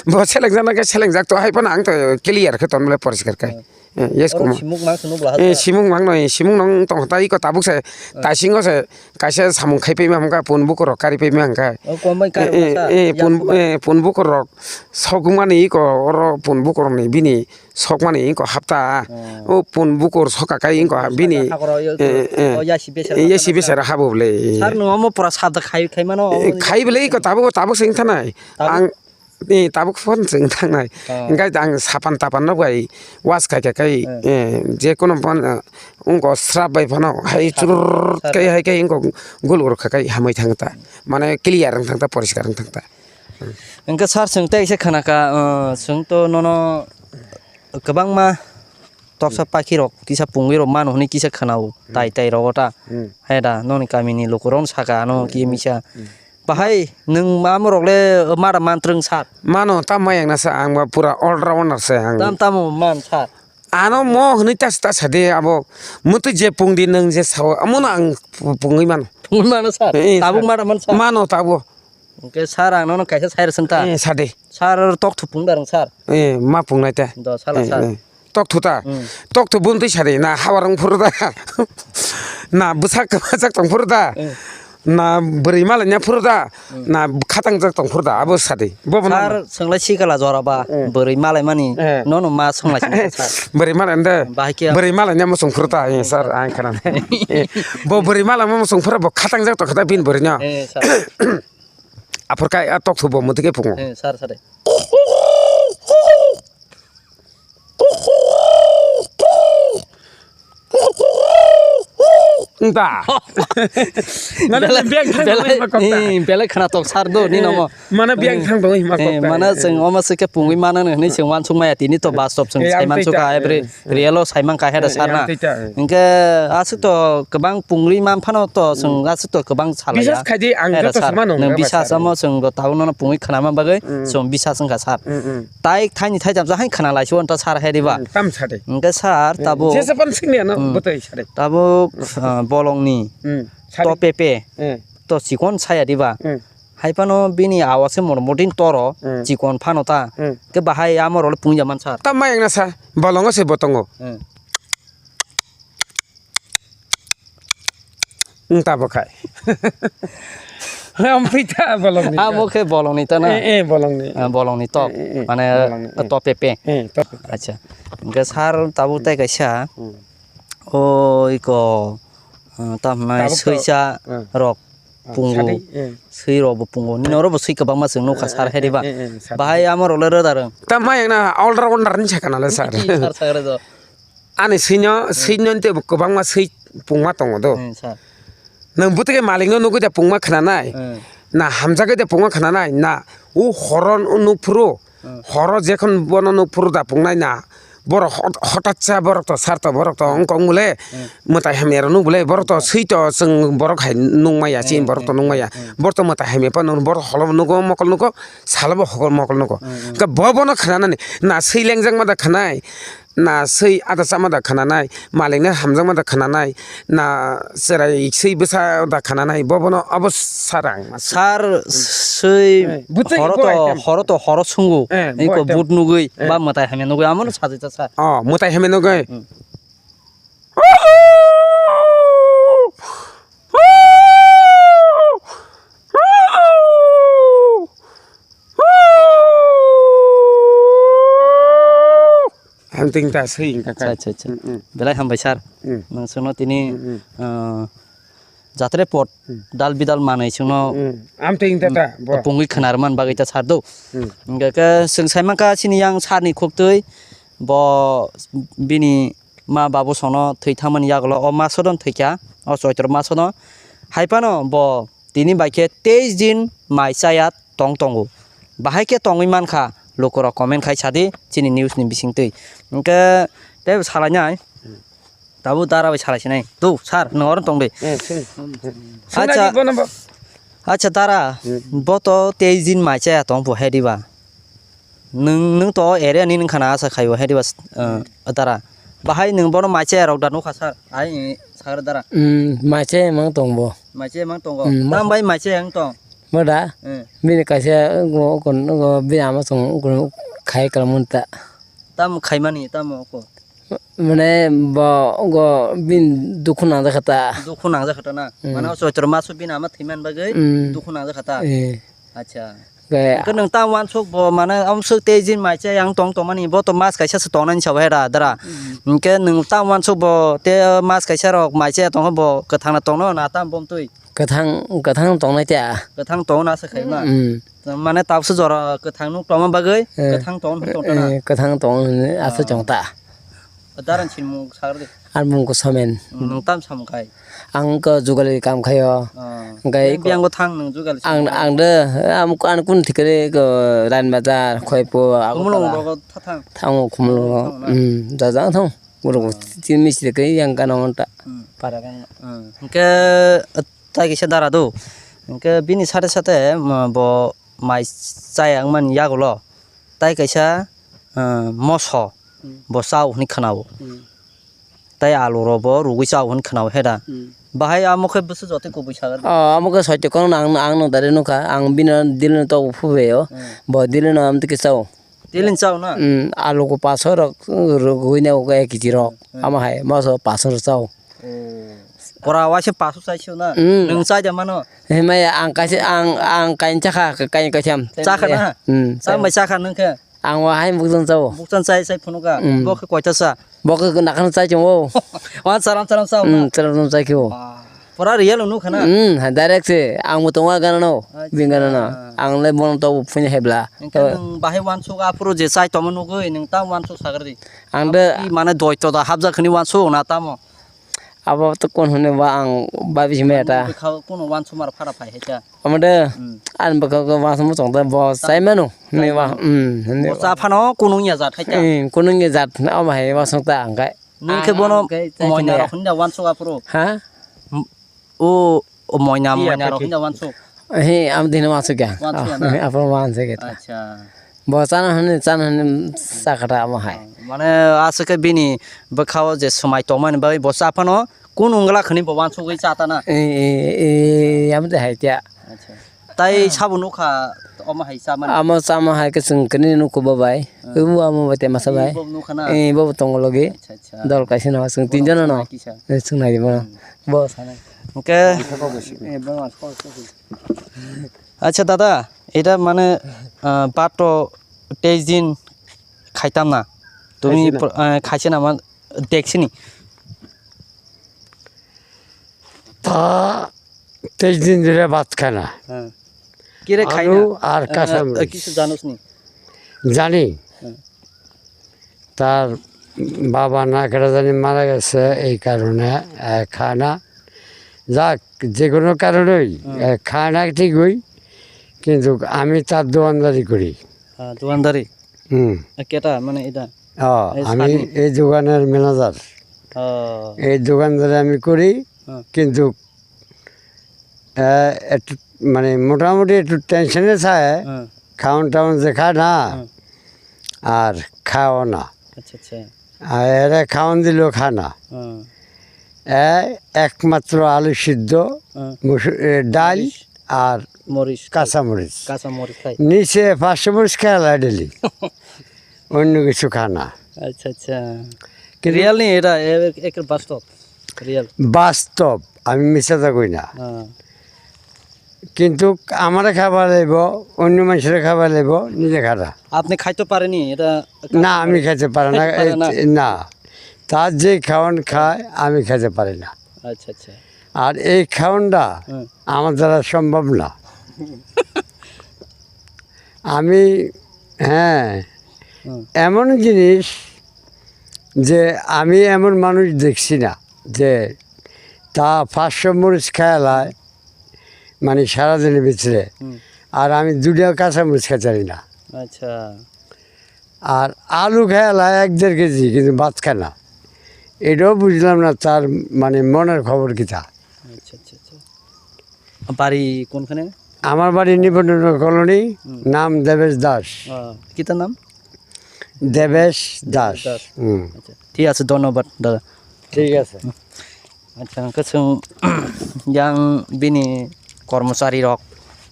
bo seleng jana ke seleng jak to hai pana ang to clear ke ton le poriskar kai. Hmm. Eh, yes, Oro kuma. Simuk mang sunu bla Eh, hata. Simung mang no, eh, simung nong tong ta iko tabuk se, Eh. Taisingo se, kaisa samung khai pima hwnka, pun bukur rok kari pima hwnka. O, komai kari Eh, eh, masa, eh, ya pun, kuma. Eh, pun bukur rok, sokmani iko, oro pun bukur ni bini, sokmani iko hapta. Oh. O pun bukur soka kai iko Saka bini, hakoro yo, eh, eh, o yasi besar eh, hapta yasi na besar sa. Habo ble. Sar no omo pura sabda khai, khai mano, Eh, omo khai ble iko tabuk, tabuk sing thanai. Tabuk? Ang, Ni tabuk phone chwng thangnai. Oh. Hingke ang sapan tapan no bai was khai khe kai, Hmm. eh, je kono phone, eh, wngko srap bai phano hai Sar, churur sar. Kai hai kai wngko gul gul kha kai hamwi thang ta. Mane clear wng thang ta, poriskar wng thang ta. Hingke sir chwng tei se khana ka, eh, chwng to nono kwbangma toksa Hmm. pakhi rok kisa pungwi rok mano hwnwi kisa khana o. Hmm. Tai tai rogo ta. Hmm. Hai da, noni kamini lukurok saka ano Hmm. ki misa. Hmm. Bahai, nwng ma morok le mada mantrwng sat? Mano, tam ma yang na sa, ang ba pura all rounder se ang. Tam tamo man sat? Ano mo hwnwi ta, ta sa de abo. Mwtwi je pung di nwng je sao, amo no ang pu-, pungwi mano. Pungwi mano sat? Eh, eh, Tabuk sat. Mada man sat? Mano tabo. Hwnkhe sir, ang nono kaisa sai rwsong ta. Eh, sa de. Sir, tok thupung da rwng sir? Eh, ma pungnai ta. Do, sala Eh, sir. Eh. Tok thu ta. Hmm. Tok thu bun twi sari na hawar wng phuru da. Na bwsak kwmajak tong phuru da. Hmm. Na bwrwi malai nya phuru da. Hmm. Na khatang jak tong phuru da. Abo sadi. Bo bo na. Sir, swng lai si kala jora ba. Hmm. Bwrwi malai mani. Eh. Nono ma swng lai si sir. Bwrwi malai nde. Bahai khe. Bwrwi malai nya mo swng phuru da. Eh, sir, ang khana. Eh, bo bwrwi malai mo swng phuru bo khatang jak tong khata bin bwrwi no. Eh, sir. Aphor kai a tok thu bo mwtwi khe pungo. Eh, sir, sir. Nta. Mane belai, beng thang belai, hima kok ta. Eh, belai khana tok sar do, ni nomo. Mane beng thang do, hima kok ta. Eh, mane chwng omo se khe pungwi mano hwnwi chwng wansuk maya tini to bastop chwng Eh, sai ang mansuk tei ta, ka, eh, every eh. Real o sai man ka heda Eh, sar eh, na. Ang tei ta, eh. Hingke aswk to kwbang pungwi man phano to chwng aswk to kwbang salaya. Bisas khai di, ang heda joto sar. Sama nung Nwng bisas amo chwng do tabuk nono pungwi khna man bagwi Mm. chwng bisas wngkha sar. Mm, mm. Tai thaini thaicham sa hai khna lai si wanta sar hai diba. Mm, tam sa de. Hingke sar Mm, tabo. Jesa pan singni ano Mm. bwtwi sa de. Tabo, ah, bolongni Mm, sa de. To pepe. Mm. To chikon saya diba. Mm. Hai phano bini awas se mor motin toro Mm. chikon phano ta. Mm. Ke bahai amo role pungja man sar. Ta mayang na sa bolongo se botongo. Mm. Wng tabuk khai. Amphi ta bolongni ta. Amo khe bolongni ta na? Eh, eh, bolongni. Ah, bolongni tok. Eh, eh, eh, Mane bolongni, eh. Top pepe. Eh, top pepe. Acha. Hingke sir tabuk tai kaisa. Hmm. O iko, ah, tam nai Tabuk to, swisa eh. Rok Ah, pungu. Sadi, eh. Swi rok bo pungu. Nini oro bo swi kwbangma chwng nukha sir hai diba. Eh, eh, eh, sadi. Bahai amo rok le roda rwng. Tam mayang na all rounder ni sakha na le sir. Sir sakha re do. Ani swino, swino tei bo kwbangma swi pungma tongo do. Hmm, sir. Nwng bwtwi khe malikno nugwi da pungma khwnanai? Hmm. Na hamjagwi da pungma khwnanai? Na o horo nuk phuru? Hmm. Horo jekhon bono nuk phuru da pungnai na? Borok hot-, hotatsa borok to sar to borok to wng kok mole Hmm. mwtai hamya rok nuk bole borok to Hmm. Swi to chwng borok hai nung maya chini Hmm, borok to hmm, nung maya. Hmm. Borok to mwtai hamya phano borok holo nugo mokol nugo salo bo hokol mokol nugo. Hmm, hmm. Ka bo bono khwnanani na swi lengjak ma da khwnai? na swi ada chama da khananai, malikno hamjakma da khananai, na chwrai swi bwsa da khananai, bobono abo sarang. Sar swi Eh, bwtwi horo bo to, item. Horo to horo sungu. Eh, bo Iko item. But nugwi, Eh. Ba mwtai hamya nugwi, amono sajai ta sa. Oh, mwtai hamya nugwi. Hmm. Hamting ta swi wngkha kha. Acha, acha, acha. Mm, mm. Belai hambai sir. Mm. Nwng chwngno tini, Mm, mm. Ah, jatre pot, Mm. Dal bidal manwi chwngno Mm, mm. Hamting ta ta, bo. Pungwi khwnar man bagwi ta sir do. Mm. Hwnkhe khe chwng sai mankha chini yang sir ni khuktwi bo bini ma babu sono thwi thangmani yagulo o maso don thwikha, o Choitro maso no. Hai phano bo tini bai khe teis din mai chaya tong tongo. Bahai khe tongwi mankha, lukurok comment khai sadi chini news ni bisingtwi. Hwnkhe tei salainai, tabuk dara bai salai sinai. Tu, sir, nwng oro tong di. Eh, sini. Acha. Sini bono bo. Acha, dara, Hmm. Bo to teis din mai chaya tong bo hai diba? Nwng, nwng to area ni wngkha na asa khai bo hai diba, eh, dara? Bahai nwng bono mai chaya rok da nukha sir? Ai, sir dara. Hmm, mai chaya mang tong bo. Mai chaya mang tongo. Hmm, Tam bai mai chaya ang tong. Mo da? Hmm. Bini kaisa, ngo, kon, ngo, bini ama song, kon, khai kala mun ta. Tamo khaimani, tamo ko? Mane bo, go, bin dukhu nangjak kha ta. Dukhu nangjak kha ta na? Hmm. Mane o Choitro maso bini ama thwiman bagwi Hmm. Dukhu nangjak kha ta? Eh. Acha. Ge- Hwnkhe nwng tamo wansuk bo, mane amsuk tei jin mai chaya ang tong tongmani, bo to mas kaisa se tongnani sabo hai da, dara. Hmm. Hwnkhe nwng tamo wansuk bo, te mas kaisa rok mai chaya tongkha bo, kwthang na tongno na tamo bomtwi? Kwthang, kwthang tongnai ta. Kwthang tongna asa khai na? Hmm. Mane tabuksa jora kwthang nuk tongma bagwi Eh, kwthang tong nuk tong ta na? Eh, kwthang tong hwnwi asa Ah. Chong ta. Daran sin mung sar de. Ar mung ko Somen. Nwng tam sam khai. Ang ko jugali kam khayo. Ah. Hwnkhe Yang ko biang ko thang nwng jugali ang, sam. Ang de, am ko an kun thikre ko Ran Bazar, Khoipo, Kumulung Agartala. Rogo thathang. Thango Khumulung. Thang na? Hmm, jajang thang. Guru Ah. Tin mistri ke yang kana monta. Hmm. Para kan. Hmm. Hwnkhe Tai kaisa dara do. Hwnkhe bini sate sate, um, bo mai chaya wngmani yagulo tai kaisa, um, moso Hmm. Bo chao hwnwi khwnao. Hmm. Tai alu rok bo rugwi chao hwnwi khwnao heda. Hmm. Bahai amo khe bwswk joto kubui sagar. Oh, amo khe soito kono ang, ang nw dare nukha. Ang bini dil no tok phubaio. Hmm. Bo dil no am tike chao. Telin chao na? Mm, alu ko paso rok, uh, rogwi na ko ek kg rok. Hmm. Ama hai, moso paso rok chao. Oh. Pora waise paso chai sio na? Mm. Nwng chai da mano? He maya ang kaisa, ang, ang kain chakha, kain kaisam. Chakha na? Mm, Chang bai chakha nwng khe? Ang wa hai bukchang chao. Bukchang chai chai phunu ka? Mm. Bo khe koita sa? Bo khe nakhano chai chong o. Wa charam charam chao na? Mm, charam charam chai khe o. Ba. Pura real unu khana? Hmm, ha, direct se. Ang bo tongo gana no. Acha. Bini gana no. Ang le bono to phone hebla. Engkhe nwng bahai wansuk aphuru je chai tongma nugwi, nwng tam wansuk sagar di. Ang de Abo ki mane doi to da habjak khani wansuk na tamo? Abo to kon hone ba ang babi sime ta. Bwkha kuno wansuk mar phara phai hai ta. Amo de Hmm. An bwkha ko wansuk mo tong ta bo chai mano. Hwnwi wa, hmm, hwnwi Bo wa. Cha phano kunung ya jat hai ta. Hmm, kunung ya jat na amo hai wansuk ta ang kai. Nwng khe Ang, bono ang khe chai moina sini rok ya. Hwnda wansuk aphuru. Ha? M-, o, o moina, Iya, moina rok pati. Hwnda wansuk. He, am dino wansuk ya. Wansuk ya na? Oh, apo wansuk ya ta. Acha. Bo chana hwnwi, chana hwnwi sakata amo hai. Mane aswk khe bini bwkhao je swmai tongmani bagwi bo cha phano kun wngla khani bo wansugwi cha ta na. E, e, e, am de hai ta. Acha. Tai sabo nukha omo hai chamani. Amo chama hai khe chwng kini nukho bo bai. Hmm. Ibu amo bai te masa bai. Ibu nukha na? Eh, bo tongo logi. Acha, acha. Dol kaisa no, chwng tin jona no. Kisa. Eh, chwng nai bo. Hmm. Bo sanai. Hwnkhe. Eh, bo mas ko. Acha dada, eta mane, ah, bato teis din khaitam na. Tumi Khaisina. Pro-, ah, khaisina ma deksini. Ta teis din dhore bhat khana. হ্যাঁ। কিরে খাই না? আলু আর আহ, কাঁচামরিচ। কিছু জানোস নি? জানি। হ্যাঁ। তার বাবা না কেটে জানি মারা গেছে, এই কারণে, আহ, খায় না। যাক, যে কোনো কারণেই, হুম। আহ, খায় না ঠিকই, কিন্তু আমি তার দোয়ানদারি করি। হ্যাঁ, দোয়ানদারি? হুম। এ, কেটা? মানে এটা? ও, এই আমি সানি? এই দোকানের ম্যানেজার। ও। এই দোকানদারি আমি করি, হুম। কিন্তু আহ, একটু মানে মোটামুটি একটু টেনশনে থাকে, হুম। খাওন টাউন যে খায় না, হুম। আর খাওয়া না। আচ্ছা, আচ্ছা। আর এরা খাওয়ান দিল খানা। হুম। এ, একমাত্র আলু সিদ্ধ, হুম। মুসু-, এ, ডাল মরিচ। আর মরিচ। কাঁচামরিচ। কাঁচামরিচ খাই। নিচে পাঁচশো মরিচ খেলা ডেলি। অন্য কিছু খানা। আচ্ছা, আচ্ছা। কিন্তু রিয়েল নেই এটা, এ-, একের বাস্তব। রিয়েল। বাস্তব, আমি মিছা কথা কই না। হ্যাঁ। কিন্তু আমারে খাবার লাগব, অন্য মানুষের খাবার লাগব, নিজে খারা। আপনি খাইতে পারেনি এটা? না, আমি খাইতে পারি না। পারে না। এই, না, তার যে খাওয়ান খায়, আমি খাইতে পারি না। আচ্ছা, আচ্ছা। আর এই খাওয়ানটা হুম। আমার দ্বারা সম্ভব না। আমি, হ্যাঁ, হুম। এমন জিনিস যে আমি এমন মানুষ দেখছি না যে তা পাঁচশো মরিচ খায় লায়, মানে সারাদিনের ভিতরে। হুম। আর আমি দুইটা কাঁচামরিচ খাইতে পারি না। আচ্ছা। আর আলু খায় লায় এক দেড় কেজি, কিন্তু ভাত খায় না। এটাও বুঝলাম না তার মানে মনের খবর কিতা। আচ্ছা, আচ্ছা, আচ্ছা। বাড়ি কোনখানে? আমার বাড়ি নিবন্ধন কলোনি, হুম। নাম দেবেশ দাস। আহ, কিতার নাম? দেবেশ দাস। দাস। হুম। আচ্ছা, ঠিক আছে, ধন্যবাদ দাদা। ঠিক আছে। আচ্ছা, ang kasong yang bini kormochari rok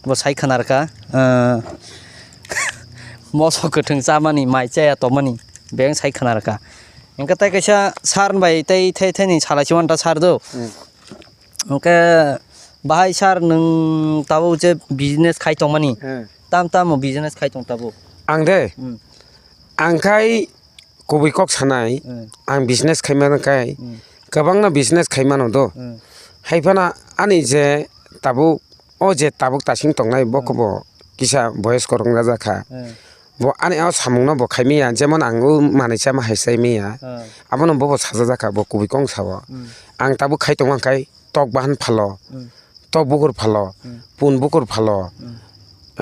bo sai khana rwkha, ah, moso kwthwng chamani, mai chaya tongmani, beng sai khana rwkha. Hingkhe tai kaisa sir bai tai thai thai ni salai si manta sir do. Hmm. Hingkhe bahai sir nwng tabuk je business khai tongmani, hmm, tam tamo business khai tong tabuk? Ang de? Hmm. Ang khai kubui kok sanai, hmm, ang business khaimano khai, hmm, kwbangno business khaimano do. Hmm. Haiphano ani je tabuk, o je tabuk tasing tongnai, bo, hmm, kobo kisa boyes korong raja kha. Hmm. Bo ani o samungno bo khaimiya, jemon ang o manui chama hai chaimiya. Hmm. Abono bobo sajajak kha, bo kubui kong sao. Hmm. Ang tabuk khai tongma khai tok bahan phalo, hmm, tok bukur phalo, hmm, pun bukur phalo, hmm,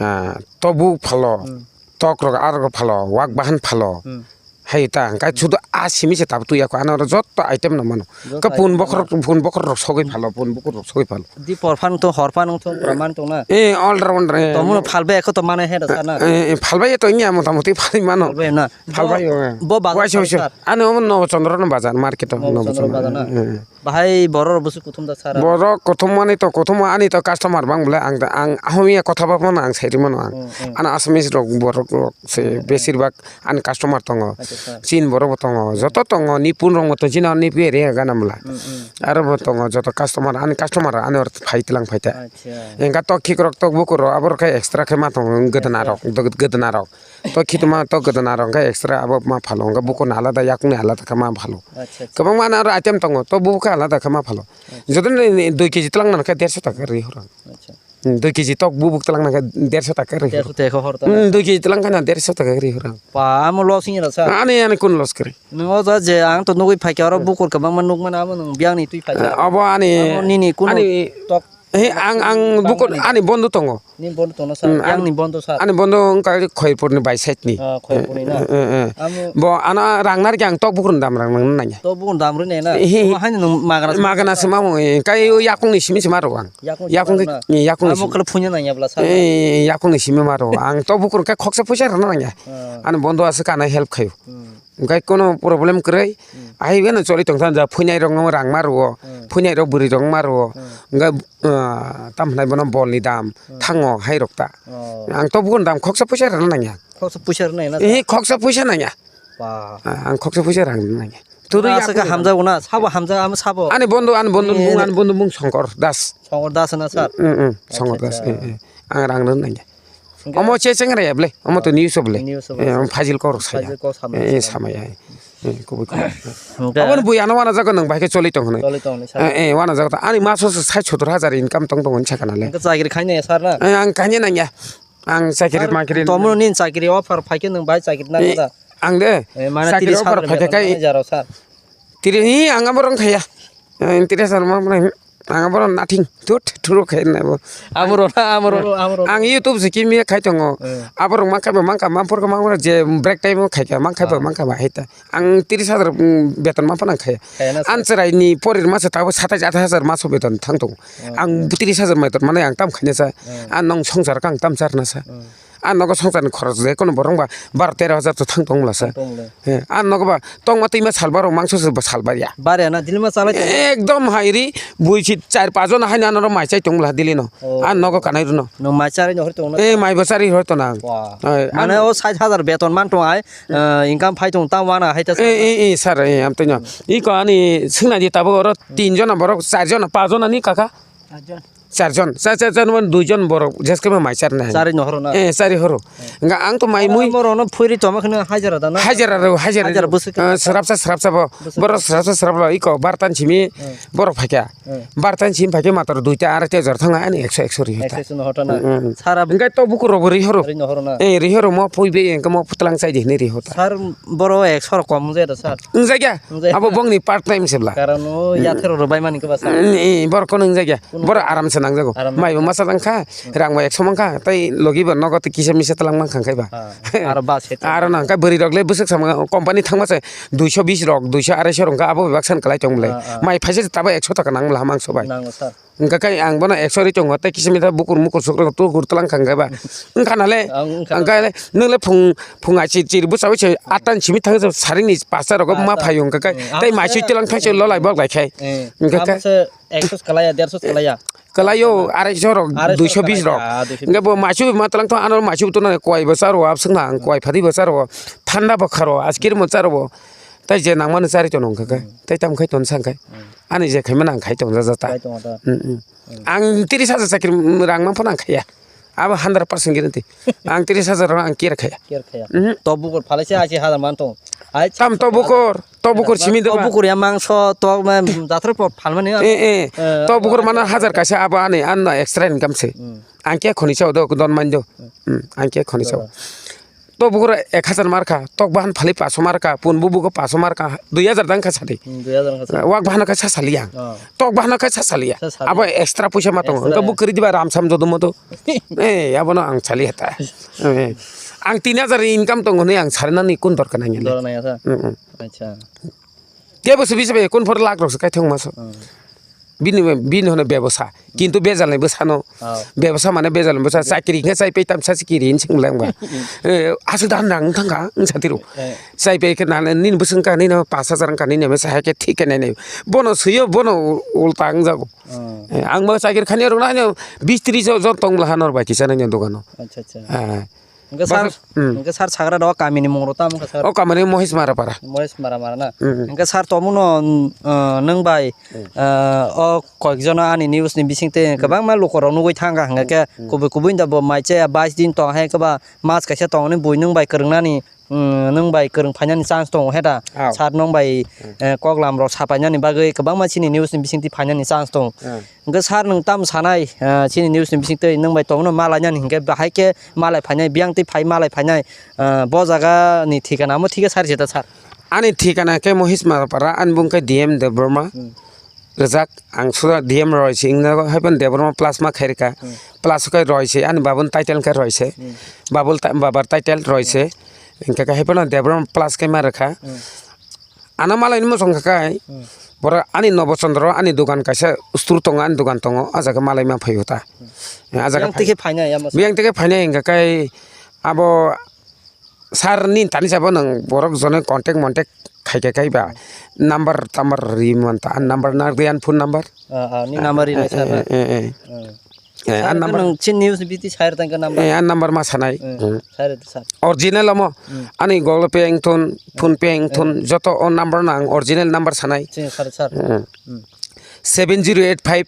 ah, tok buk phalo, hmm, tok rok arok phalo, wak bahan phalo. Hmm. Hai ta, hingkai, hmm, sudu a simi se tabuk tuya ko, ano oro jotto item no mano. Jotto ka pun item bokhor, mano. Pun bokhor rok sogwi phalo, pun bukur rok sogwi phalo. Di por phan to hor phan to praman to na. Eh, all rounder, eh. To muno phalbe ko to mane he da sana. Eh, eh, phalbai to inya motamoti phalbai mano. Phalbai na. Phalbai bo, yo, eh. Bo bazar. Waisa, waisa. Ano omo Nobo Chandra no bazar, market o Nobo Chandra bazar na. Eh, eh. Bahai borok rok busu kuthum da sara. Borok kuthum mani to kuthum ani to customer bang bole ang, ang ahomiya kotha ba mano ang sairi mano ang. Hmm, hmm. Ano Assamese rok borok rok se, hmm, hmm, besir bak ani customer tongo. Acha, acha. Chin borok bo tongo. Joto tongo ni pun rok bo tongo. Chini ani pi area gana mla. Hmm, hmm. Aro bo tongo joto customer ani customer ani or phai tlang phai ta. Acha. Engka tok khik rok tok bukur rok abor khai extra khai ma tongo gedana rok, acha, gedana rok. To khitma to gedana rok hwnkhe extra abo ma phalo, hwnkhe bukurni alada, yakungni alada khe ma phalo. Acha, acha. Kwbangma aro item tongo, to bubuk khe alada khe ma phalo. Acha. Jodi ni dui keji twlang nang khe derso taka rwi horo ang. Acha. Hmm, dui keji tok bubuk twlang nang khe derso taka rwi horo. Derso taka hor ta. Hmm, dui keji twlang khe na derso taka rwi horo ang. Pa, amo loss wngya sa? Ani, ani kun loss kwrwi. Nwng o ja je ang to nugwi phaikha oro, hmm, bukur kwbangma nukmano amo nwng biyangni twi phaikha. Eh, abo ani, amo nini kunu ani tok Eh, ang, ang bangmani bukur ani bondo tongo. Ni bondo tongo sir. Hmm, yang ni bondo sir. Ani bondo wngkha Khoirpurni bai side ni. Ah, Khoirpurni na. Eh, eh, eh, eh. Amo bo ano rang narikhe ang tok bukurni dam rang nang nangya. Tok bukurni dam rwi nai na. Eh, eh. Omo haino nwng magana se magana se mamo, eh, kai o yakungni simi se maro ang. Yakung se yakung maro na. Eh, yakungni simi. Amo kala phunya nangya bla sir. Eh, yakungni simi maro. Ang tok bukur khe khoksa phuisa rwna nangya. Ah. Ani bondo aswk ano help khaio. Hmm. Hingkai kono problem kwrwi, hmm, ahai beno choli tongthang ja, phuinai rok no rang ma rwo, hmm, phuinai rok bwrwi rok ma rwo, hmm, hingkai, ah, tam hinai bono bol ni dam, hmm, thango hai rok ta. Oh. Ang to bugun dam khoksa puisa rwna nangya. Khoksa puisa rwna nangya na? Eh, khoksa puisa nangya. Ba. Ah, ang khoksa puisa rang nangya. Turu ya aswk hamjago na, sabo hamjago, amo sabo. Ani bondo, ani bondo, eh, mung, ani bondo mung Songkor Das. Songkor Das na sir? Mm, mm, Songkor Das, acha, acha, eh, eh. Ang rang rwna nangya. Hingke omo che cheng re ble, omo to news ble. News ble. Eh, omo phajil kor saya. Phajil kor samai. Eh, eh, samai ai. Eh, kubui kubui. Hingke omo bui ano wana jago nang bai ke choli tong hwnwi. Choli tong hwnwi, eh, eh, wana jago ta. Ani maso se sai sotor hajar income tong tong hwnwi sakana le. Hingke chakri khaine sir na? Eh, ang khaine nangya. Ang chakri makri. Tomo ni chakri offer phaikhe nang bai chakri na da? Ang de. Eh, mana chakri offer phaikhe kai. Jaro sir. Tiri hi ang abo rong khaya. Eh, tiri sar ma, ma, ang abo rong nathing. Tut, turu khai na bo. Abo rong na, abo rong, abo rong. Ang YouTube se kimi khai tongo. Eh. Abo rong ma khai ba, ma khai, ma por ka ma je break time khai ka, ma khai ba, ah, ma khai ba hita. Ang tiri sar, mm, beton ma phana khai. Khai na sir. An cherai ni porir ma se tabo satais athais hajar ma so beton thang tongo. Oh. Ang tiri sar ma beton mane ang tam khai na sa. Eh. An nong songsar kang tam sar na sa. Eh. A nogo songcharni khorok je kono borok ba baro tero hajar to thang tong mla sa. Tong le. He, a nogo ba tongma twima salbar rok mangso se ba salbar ya. Bare na dilma chalai tong. Ekdom hai ri buisi char pajon hai na norok mai chai tong mla dili no. Oh. A nogo kanai runo. No mai chari no hor tong na. E mai bo chari hor to nang. Wah. Ai, mane ano o sait hajar beton man tong ai, eh, income phai tong ta wana hai ta. E, e, e, sir, e, am tanya. Iko ani singna di tabo oro tin jona borok, char jona, pajon ani kaka? Char jon. Char jon, char, char jon, wan dui jon borok, jeske ma mai char na. Chari no horo na. E, chari horo. Nga ang to mai mui. Moro no phuiri toma khna hajara da na. Hajara ro, hajara. Hajara ro. Busuk. Eh, srapsa, srapsa bo. Busuk. Borok srapsa, srapsa iko bartan simi, eh, borok phaikya. Eh. Bartan sim phaikhe matro duita araita jor thang ani ekso, ekso ri hota. Ekso no hota na. Mm, mm. Sara. Engkai to buku robo ri horo. Ri no horo na. Eh, ri horo mo pui be engka mo putlang chai de hini ri hota. Sar boro ekso rok kom jai da sar. Wngjakya. Wngjakya. Abo bongni part time se bla. Karon o yathero ro bai mani ko ba sar. Mm, eh, bor kono wngjakya. Bor aram se nangjago. Aram. Mai bo masa tang kha, rang bo ekso man kha, tai logi bo nogo tei kisa misa talang man kha khe ba. Ha, aro bus he. Aro nang kha bwrwi rok le bwswk sama company thangma se duiso bis rok, duiso araiso rok kha abo bebak san kwlai tong bwle. Ha, ha. Mai phaisa se tabo ekso taka nang bwla mangso bai. Nango sir. Wngkha khe ang bono ekso ri tongo tei kisa misa bukur mukur suk rok tukur talang kha khe ba. Wngkha na le. Ang wngkha na. Wngkha le nwng le phung, phung ai chir chir bwsa bai se atta ni simi thang saring ni pasta rok ma phaio wngkha khe. Hmm, tei abo mai se, sui talang thang se lolai bok lai khai. Eh, wngkha khe. Abo se Ekso kalaya, derso kalaya. Kalayo, araiso rok, araiso duiso bis rok. Kalaya, ah, duiso bis. Hingke bo maisu ma talang thong, ano maisu to na kowai bo charo, abswk na ang kowai phadi bo charo, thanda bo kharo, askir mo charo bo. Tai je nang mano chari tono hingke ke. Hmm. Tai tam khai ton sang khai. Hmm. Ani je khai mano ang khai tong jaja ta. Khai tong ta. Hmm, hmm. Hmm. Ang tiris hajar chakri rang man phano ang khaiya. Abo hundred percent guarantee. Ang tiris hajar rok ang care khaiya. Care khaiya. Mhm. To bukur phalai se ashi hajar man tong. Ai, tam to bukur, to bukur simi to deba. Bukur ya mangso, to ma, jathar po phalmani. Eh, eh. Eh, to bukur mana hajar kaisa abo ani, anno extra income se. Hmm. Ang khe khoni sao do, don man do. Hmm, ang khe khoni sao. To bukur ek hajar mar kha, tok bahan phali paso mar kha, pun bu bugo paso mar kha, dui hajar dang kha sadi. Hmm, dui hajar kha sadi. Wak bahan kha sa saliya. Oh. Tok bahan kha sa saliya. Sa saliya. Abo extra puisa ma tongo. Extra. Engka bu kri diba ram sam jodo modo. Eh, abono ang sali hata. Eh, ang tin hajar income tongo hwnwi ang sarinani kun dorkar nangya le. Dorkar nangya sa? Mm, mm. Acha. Tebo se bisa be kun phor lakh rok se kaithong maso. Hmm. Bini, bini hono bebosa. Kintu bejalni bwsano. Oh. Bebosa mane bejalni bwsa. Chakri khe chai pei tamsa se kiri hin sing lang ba. Eh, aswk dan rang thang kha, wng satiro. Eh. Chai pei khe nane nini bwswng kha, nini pas hajar wng kha, nini mesa hai khe thik khe nai nai. Bono swiyo, bono ulta wng jago. Hmm. Eh, ang bo chakri khani rok na, bis tris jon tong bwla hanor bai kisa nai dogano. Acha, acha. Eh. Hingke sir, hmm. Hingke sir sagra do kamini mung rok tamo khe sir? O kamini Mohish Mara para. Mohish Mara Mara na. Hmm. Hingke sir tomuno, uh, nwng bai, hmm, uh, o koyekjono ani news ni bisingtwi, hmm, kwbangma lukurok nugwi thangkha hingke, hmm, kubui kubui da bo mai chaya bais din tong hai kwba mas kaisa tong ni bui nwng bai kwrwngnani, hmm, nwng bai kwrwng phainani chance tongo heta. Aw. Sir nwng bai, hmm, eh, koklam rok sapainani bagwi kwbangma chini news ni bisingtwi phainani chance tongo. Hmm. Hingke sir nwng tamo sanai, ah, chini news ni bisingtwi nwng bai tongno malainani hingke bahai khe malai phainai, biyang twi phai malai phainai, ah, bo jaga ni thikana amo thikhe sari se ta sir? Ani thikana khe Mohish Marapara, ani bung khe D M Debbarma. Hmm. Rijak, ang sura D M roi se wngna, haiphano Debbarma plus ma khairika. Hmm. Plus khe roi se, ani babun title khe roi se. Hmm. Babul ta-, babar title roi se. Hingke khe haiphano Debbarma plus khe ma rikha. Hmm. Ano malai ni mosong kha kai. Hmm. Borok ani Nobo Chandra ani dogan kaisa store tongo, ani dogan tongo, o jaga malai ma phaio ta. Hmm. O jaga biyang phai-, tike phainai amo. Biyang tike phainai hingka kai abo sir ni tani sabo nwng borok jono contact montact khai kha kai ba. Hmm. Number tambar ri man ta, ani number na gyan phone number. Ah, ah, ni number ri na sir na. Eh, eh, eh. Hmm. Eh, an number. Nwng chin news biti share tangka number. Eh, an number ma sanai. Eh, hmm. Share to sir. Original amo. Hmm. Ani Google Pay wngthun, hmm, PhonePe wngthun, hmm, joto o number no ang original number sanai. Chin sir, sir. Hmm. Hmm. Seven zero eight five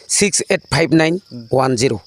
six eight five nine one zero.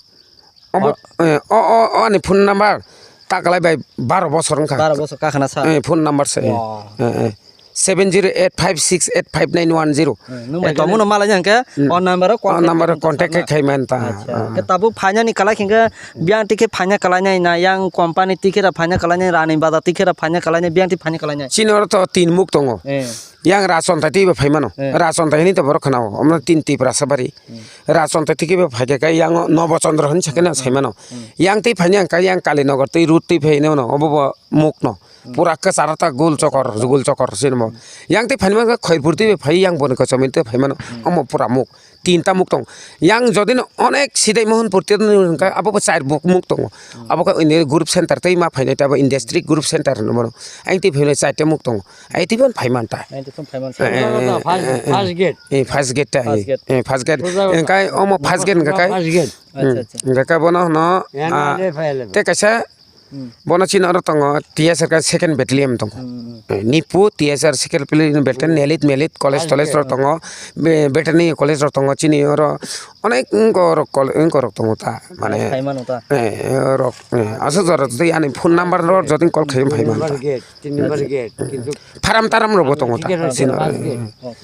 Hmm. Omo, oh, eh, o, o, o ani phone number takalai bai baro bosor wngkha. Baro bosor kakhana sir. Eh, phone number se. Wow. Eh, eh. Seven zero eight five six eight five nine one zero. Eh, nwng bai tongmano malai hwnkhe, hmm, o number o contact khai manta. Acha. Ah. Hwnkhe tabuk phainani kwlai hwnkhe biyang tike phaina kwlainai na, yang company tike ra phaina kwlainai, rani bazar tike ra phaina kwlainai, biyang tike phaina kwlainai. Chini oro to tin muk tongo. Eh. Yang Rachontai twi bo phaimano. Eh. Rachontai hini to borok khwnao. Omno tin Tiprasa bari. Hmm. Rachontai tike bo phaikhe yang Nobo Chandra hini sakhe na saimano. Hmm. Yang twi phaini ang yang Kalinagar twi route twi phaino no. Obo bo mukno. Hmm. Pura kwcharo ta gul chokor, gul chokor sinimo. Hmm. Yang tei phaima khe Khairpur tei phai yang boni kochomni tei phaimano. Hmm. Omo pura muk. tinta muk tongo. Yang jodi no onek sidai Mohanpur tir ni hwnka abo bo char buk muk tongo. Abo khe ini group center tei ma phainai abo in district group center hwnwi mano. Ang twi phainai chaita muk tongo. Ai twi phano phai man ta. Ai twi phano phai man ta. Eh, eh, First, eh, eh, first gate. Eh, first gate ta, First eh, gate. Eh, first gate. First gate. Engkai omo first gate engka kai. First gate. Hmm. Acha, acha. Engka kai bono hwno, Yan ah, ale phai ale. Tei kaisa Hmm. Bono chini oro tongo T S R ka second battalion tongo. Hmm, hmm. Eh, Nipu T S R second battalion, battalion, Nelit, Melit, college, First toles gate, rok hmm. Tongo. Be-, veterinary college rok tongo chini oro. Onek wngko rok kol-, wngko rok tongo ta, mane, Phai mano ta. Eh, rok, eh, aswk jora twi ani phone number rok jotoni call khaiyung phai mano ta. Tin number gate, tin number gate, kintu Pharam taram rok bo tongo ta. Ticket rok Sino, first gate. Eh.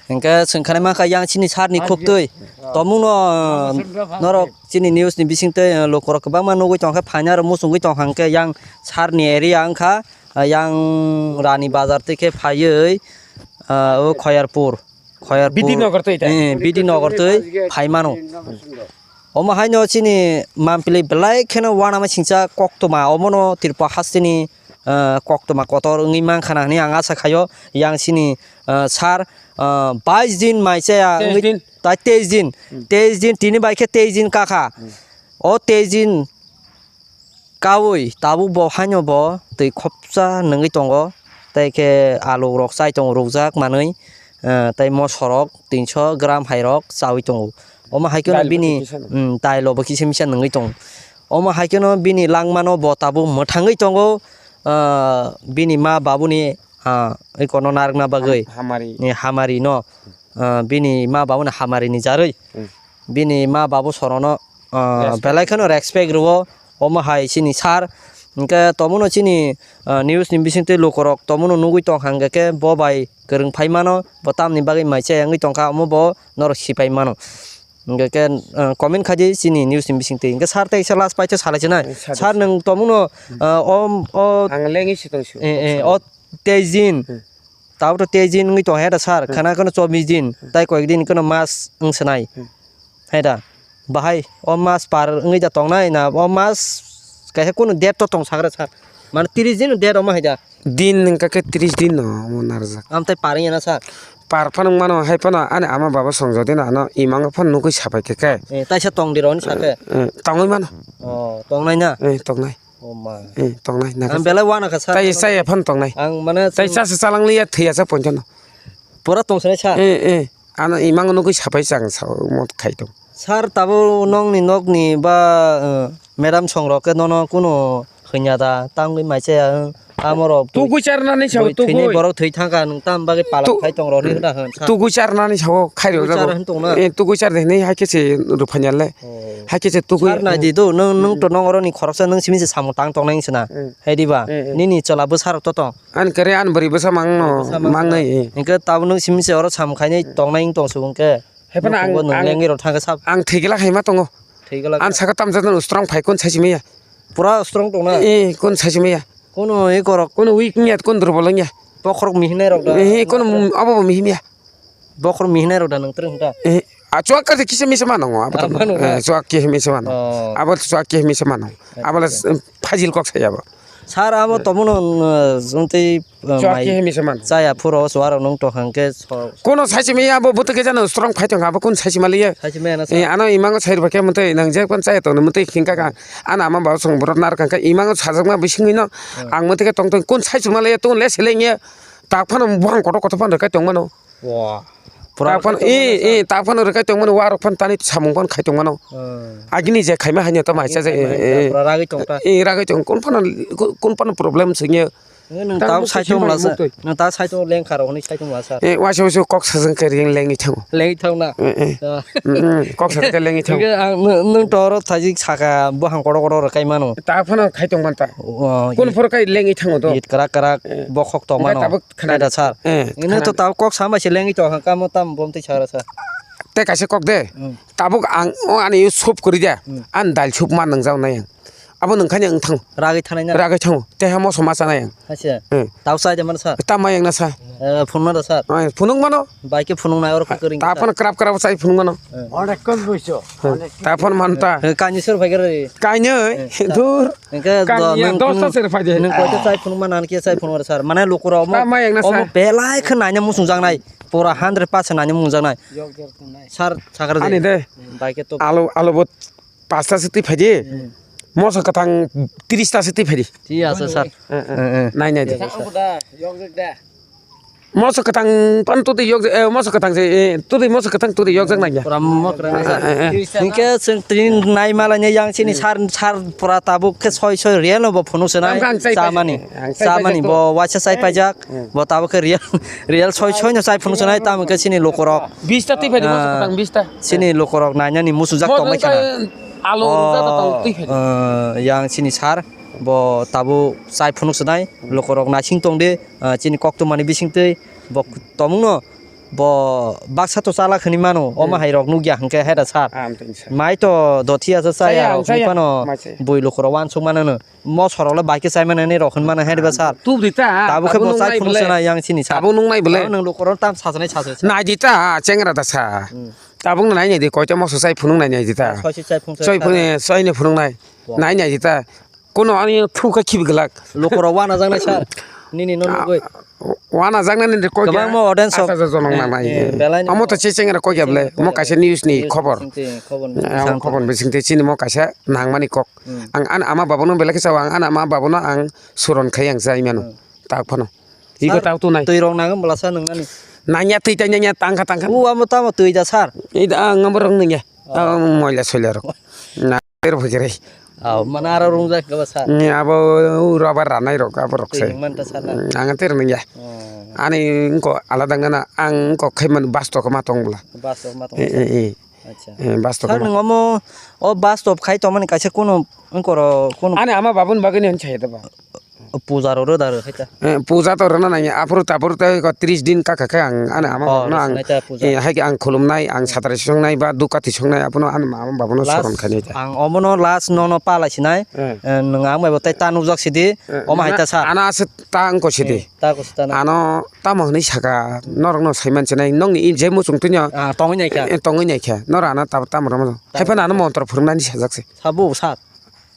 Hingke swngkhanai mankha yang chini sir ni khuk twi. Tomung no norok chini news ni bising twi, eh, lukurok kwbangma nugwi tongkha phaina rok muchungwi tongkha hingke yang sir ni area wngkha, eh, yang Rani Bazar twi khe phaiwi, eh, o Khoyarpur. Khoyarpur, B D Nagar twi ta? Eh, B D Nagar twi phai mano. Omo haino chini mampli belai kheno uanama singcha koktwma, omono Tripura hasteni, eh, koktwma kotor wngwi mankha na hwnwi ang asa khaio. Yang chini, eh, sir, eh, bais din mai chaya Teis wngwi din. Tai teis din. Hmm. Teis din, tini bai khe teis din kakha. Hmm. O teis din kaui tabuk bo haino bo twi khopsa nungwi tongo, tei khe alu rok chai tongo rukjak manwi, eh, tei moso rok tinso gram hai rok chaui tongo. Omo hai kheno Dail bini, bo kisa no. Mm, dailo bo kisa misa nungwi tongo. Omo hai kheno bini langmano bo tabuk mwthangwi tongo, ah, bini ma babuni, ah, ikono narwkna bagwi. Ham-, hamari. Ni hamari no. Ah, bini ma babuni hamari ni jarwi. Hmm. Bini ma babu sorono, ah, Respect. Belai kheno respect rwo. Omo hai chini sir. Hingke tomono chini, ah, news ni bisingtwi lukurok tomono nugwi tongkha hingke khe bo bai kwrwng phai mano. Bo tamni bagwi mai chaya wngwi tongkha omo bo norok sipai mano. Hingke khe, ah, comment khaidi chini news ni bisingtwi. Hingke sir tei kisa last paitha salai sinai. Eh, sir. Sir nwng tomono, ah, o, o, Ang lengwi si tong si. Eh, eh, o teis din. Hmm. Tabuk to teis din wngwi tong hai da sir, Hmm. Khana kheno chobbish din, Hmm. Tai koyek din kheno mas wng swnai. Hmm. Hai da, bahai o mas par wngwi da tongnai na o mas kaisa kunu date to tong sagra sir? Mane tris din date omo hai da? Din wngkha khe tris din no omo narwkjak. Am tai par wngya na sir? Par phano wng mano, hai phano ani ama baba songjodi no ano imang phano nugwi sapai khe khe. Eh, taisa tong di roni sa khe? Eh, tongwi mano. Oh, tongnai na? Eh, tongnai. Oh ma. Eh, tongnai na. Ang belai wana kha sir. Tai chaya phano tongnai. Ang mane Tai chasa chalang liya thwiya sa ponchano. Pura tong sene sir. Eh, eh. Ano imang nugwi sapai chang sa mot khai tong. Sir tabo nongni nokni ba, eh, madam songrok khe nono kuno hwnya da tangwi mai chaya, eh, amoro Tugwi charnani sao, tugwi. Thwini borok thwi thangkha nwng tam bagwi palak Tu-, khai tong roni hwna hwn sir. Tugwi charnani sao khai rw jago. Tugwi char hwn tong na? Eh, tugwi char de hwnwi hai khe se rw phanya le. Oh. Hai khe se tugwi. Sir nai di do, nwng, nwng to nong oroni khoroksa nwng simi se samung tang tongnai wngse na. Eh. Hai di ba? Eh, eh. Nini chwla bwsa rok to tong. Ani kare ani bwrwi bwsa mang no, bwsa mang mang no. Nai, eh. Hingke tabuk nwng simi se oro samung khainai tongnai wng tong subung khe. Hai phano ang, nwng ang, lengwi rok thangkhe sab. Ang thwigwlak hai ma tongo. Thwigwlak. Ani saka tamjak no strong phai kun sai simi ya. Pura strong tong na? Eh, kun sai simi ya. Kuno ekorok. Kuno weak wngya, kun durbol wngya. Bokhorok mihinai rok da. Eh, kuno abo bo mihin ya. Bokhorok mihinai rok da nwng twrwng da. Eh, a chuak ka kisa misa mano, abo to. Ah, mano. Eh, chuak kisa misa mano. Oh. Abo chuak kisa misa mano. Abo le, eh, phajil kok saya abo. Sir, abo tomono, eh, jontei, eh, chuak kisa misa mano. Chaya phuro chuarok nung to hangke so. Kuno sai simi abo buto ke jano strong phai tong abo kun sai sima liye. Sai sima na sir. Eh, ano imango sai rwkhe mutoi nang je kun chaya tong mutoi khingka ka. Ana ama baba song borok nar kangka imango sajakma bisingino. Hmm. Ang mutike tong tong kun sai sima liye tong le seleng ye. Tak phano buhang kotor kotor phano rwkai tongmano. Wah. Pura tak phano, eh, eh, tak phano rwkai tongmano, warok phano tani samung phano khai tongmano. Hmm. Agini je khaima haino to maisa je, eh, eh. Pura ragwi tongta. Eh, ragwi tong, kun phano, kun phano problem singye. Nwng tang tao bukti saichung singbai lasa, muktwi. Nwng tao saichung lengkha rok hwnwi saichung lasa. Eh, waisa waisa kok sajang khe ring lengwi thango. Lengwi thangna. Eh, eh. Ah. Mm, mm, kok sajang khe lengwi thango. Hingke ang nwng, nwng to oro thajik saka buhang kotor kotor rwkai mano. Tak phano khai tongmanta. Oh, kun it-, phoro kai lengwi thango to. It krak krak eh, bokhok tongmano. Hingke tabuk khna-, Kaida sir. Eh, ino to khna-, tabuk kok sama se lengwi tong kamo tam bom twi sara sir. Tei kaisa kok de. Hmm. Tabuk ang o ani yo soup kwrwi de. Hmm. An dal soup ma nwngjak nai ang. Abo nwng khani ang thang. Ragwi thanai na? Ragwi thango. Tei ha moso ma chanai ang. Haise. Hmm. Tau chai de mano sir. Ta ma yang na sa. Eh, phunung mano sir. Ai, phunung mano. Bai ke phunung nai oro khe kwrwng. Ta phano krap krap chai phunung mano. Eh. Onek kon buiso. Hmm. Ta phano man ta. Eh, kainwi sir phai khe rw. Kainwi, eh, dur. Hwnkhe kainwi do-, ya, nwng, dos ta nwng, sir phai de. Nwng koita chai phunung mano, ani khe chai phunung mano sir. Mane lukurok omo, ta ma yang na sa, omo belai khe naina muchungjaknai. Pura hundred percent naina muchungjaknai. Sir, sakra de. Ani de. Bai ke to. Alo, alo bo pasta se twi phaidi. Hmm. Moso kwthang tris ta se twi phaidi. Thik ase, sir. Eh, eh. Eh, eh. Nai, nai de. Thik ase, sir. Moso kwthang pan tudi yok, eh, moso kwthang se, eh, tudi moso kwthang tudi yok jak nai ya. Pura mok rang, sir. Eh, eh, eh. Hinkhe chwng tini nai malai yang chini sir, sir pura tabuk khe soi soi real no bo phunuk se nai. Ang, ang chai chamani. Paijak. Ang chai chamani paijak bo waisa chai paijak. Hmm. Bo tabuk khe real, real soi soi no chai phunuk se nai tamo khe chini lukurok. Bis ta twi phaidi moso kwthang bis ta. Chini lukurok nainani muchungjak tongmai khana. Alo rwjak tong twi phaidi. Oh, yang chini sir bo tabuk chai phunuk se nai lukurok naising tong de, ah, chini koktwmani bising twi bo tomungno bo baksa to chalak hinwi mano, o mahai rok nukya hinkhe heda sir. Mai to dothi asa chaya rok phano bui lukurok wansuk manano. Mosorok le bai khe chai mani rok hwn mano hwnba sir. Tubri ta, tabuk khe tabuk bo chai phunuk se nai yang chini sir. Tabuk nung nai bole. Tabuk nung lukurok tam sajaknai sajaknai sir. Nai di ta, chengra da sa. Hmm. Tabuk nai nai di, koita moso chai phunuk nai nai di ta. Soi se chai phunuk se. Soi phunuk, soi ni phunuk nai. Bo. Nai nai di ta. Kono ani thu khe khibi glak. Lukurok wana jaknai sir. Nini no nugui. Wana jaknani de koi kwbangma audience asa jonong na nai. Eh, belai ni. Amo to chechengra koi gable. Mo kaisa news ni khobor. Khobor ni. Khobor bising te chini mo kaisa nangmani kok. Hmm. Ang ani ama babono belai khe sao, ang ani ama babono ang suron khai ang chai mano. Hmm. Tak phano. Iko tak tu nai. Twi rok nang bwla sa nang nani. Nangya twi ta nangya tangkha tangkha. U amo tamo twi da sir. Ida ang amo rok nangya. Oh. Ang moila soila rok. Na ter bhagere. Oh, mana aro rung jak ka ba sir. Ni abo u rubber ranai rok abo rok se. Twi man ta sir na. Ang ter nangya. Oh. Ani ko alada ngana ang ko khaiman basto ko ma tong bwla. Basto ma tong. Eh, eh, eh. Acha. Eh, bus stop. Sir, nwng omo, o bus stop khai tongmani kaisa kunu wngkoro, kunu ani ama babuni bagwi ni hwn chaya da ba? Puja rok rw da rw khai ta. Eh, puja to rwna nangya, aphuru taphuru tei ko tris din kaka khe ang ani ama babno ang, eh, hai khe ang khulumnai, ang satrai songnai ba dukati songnai, abono ani ama babno soron khainai ta. Ang omono last nono palai sinai, eh, nwng ang bai bo tei ta nukjak sidi, omo hai ta sir. Ano aswk ta wngkha sidi. Ta kusu ta na. Ano tamo hwnwi saka, norokno sai man sinai, nokni je muchung twino, ah, tongwi naikha. Eh, tongwi naikha. Norok ano tamo, tamo rwmano. Hai phano ano montro phwrwngnani sajak se. Sabo sir.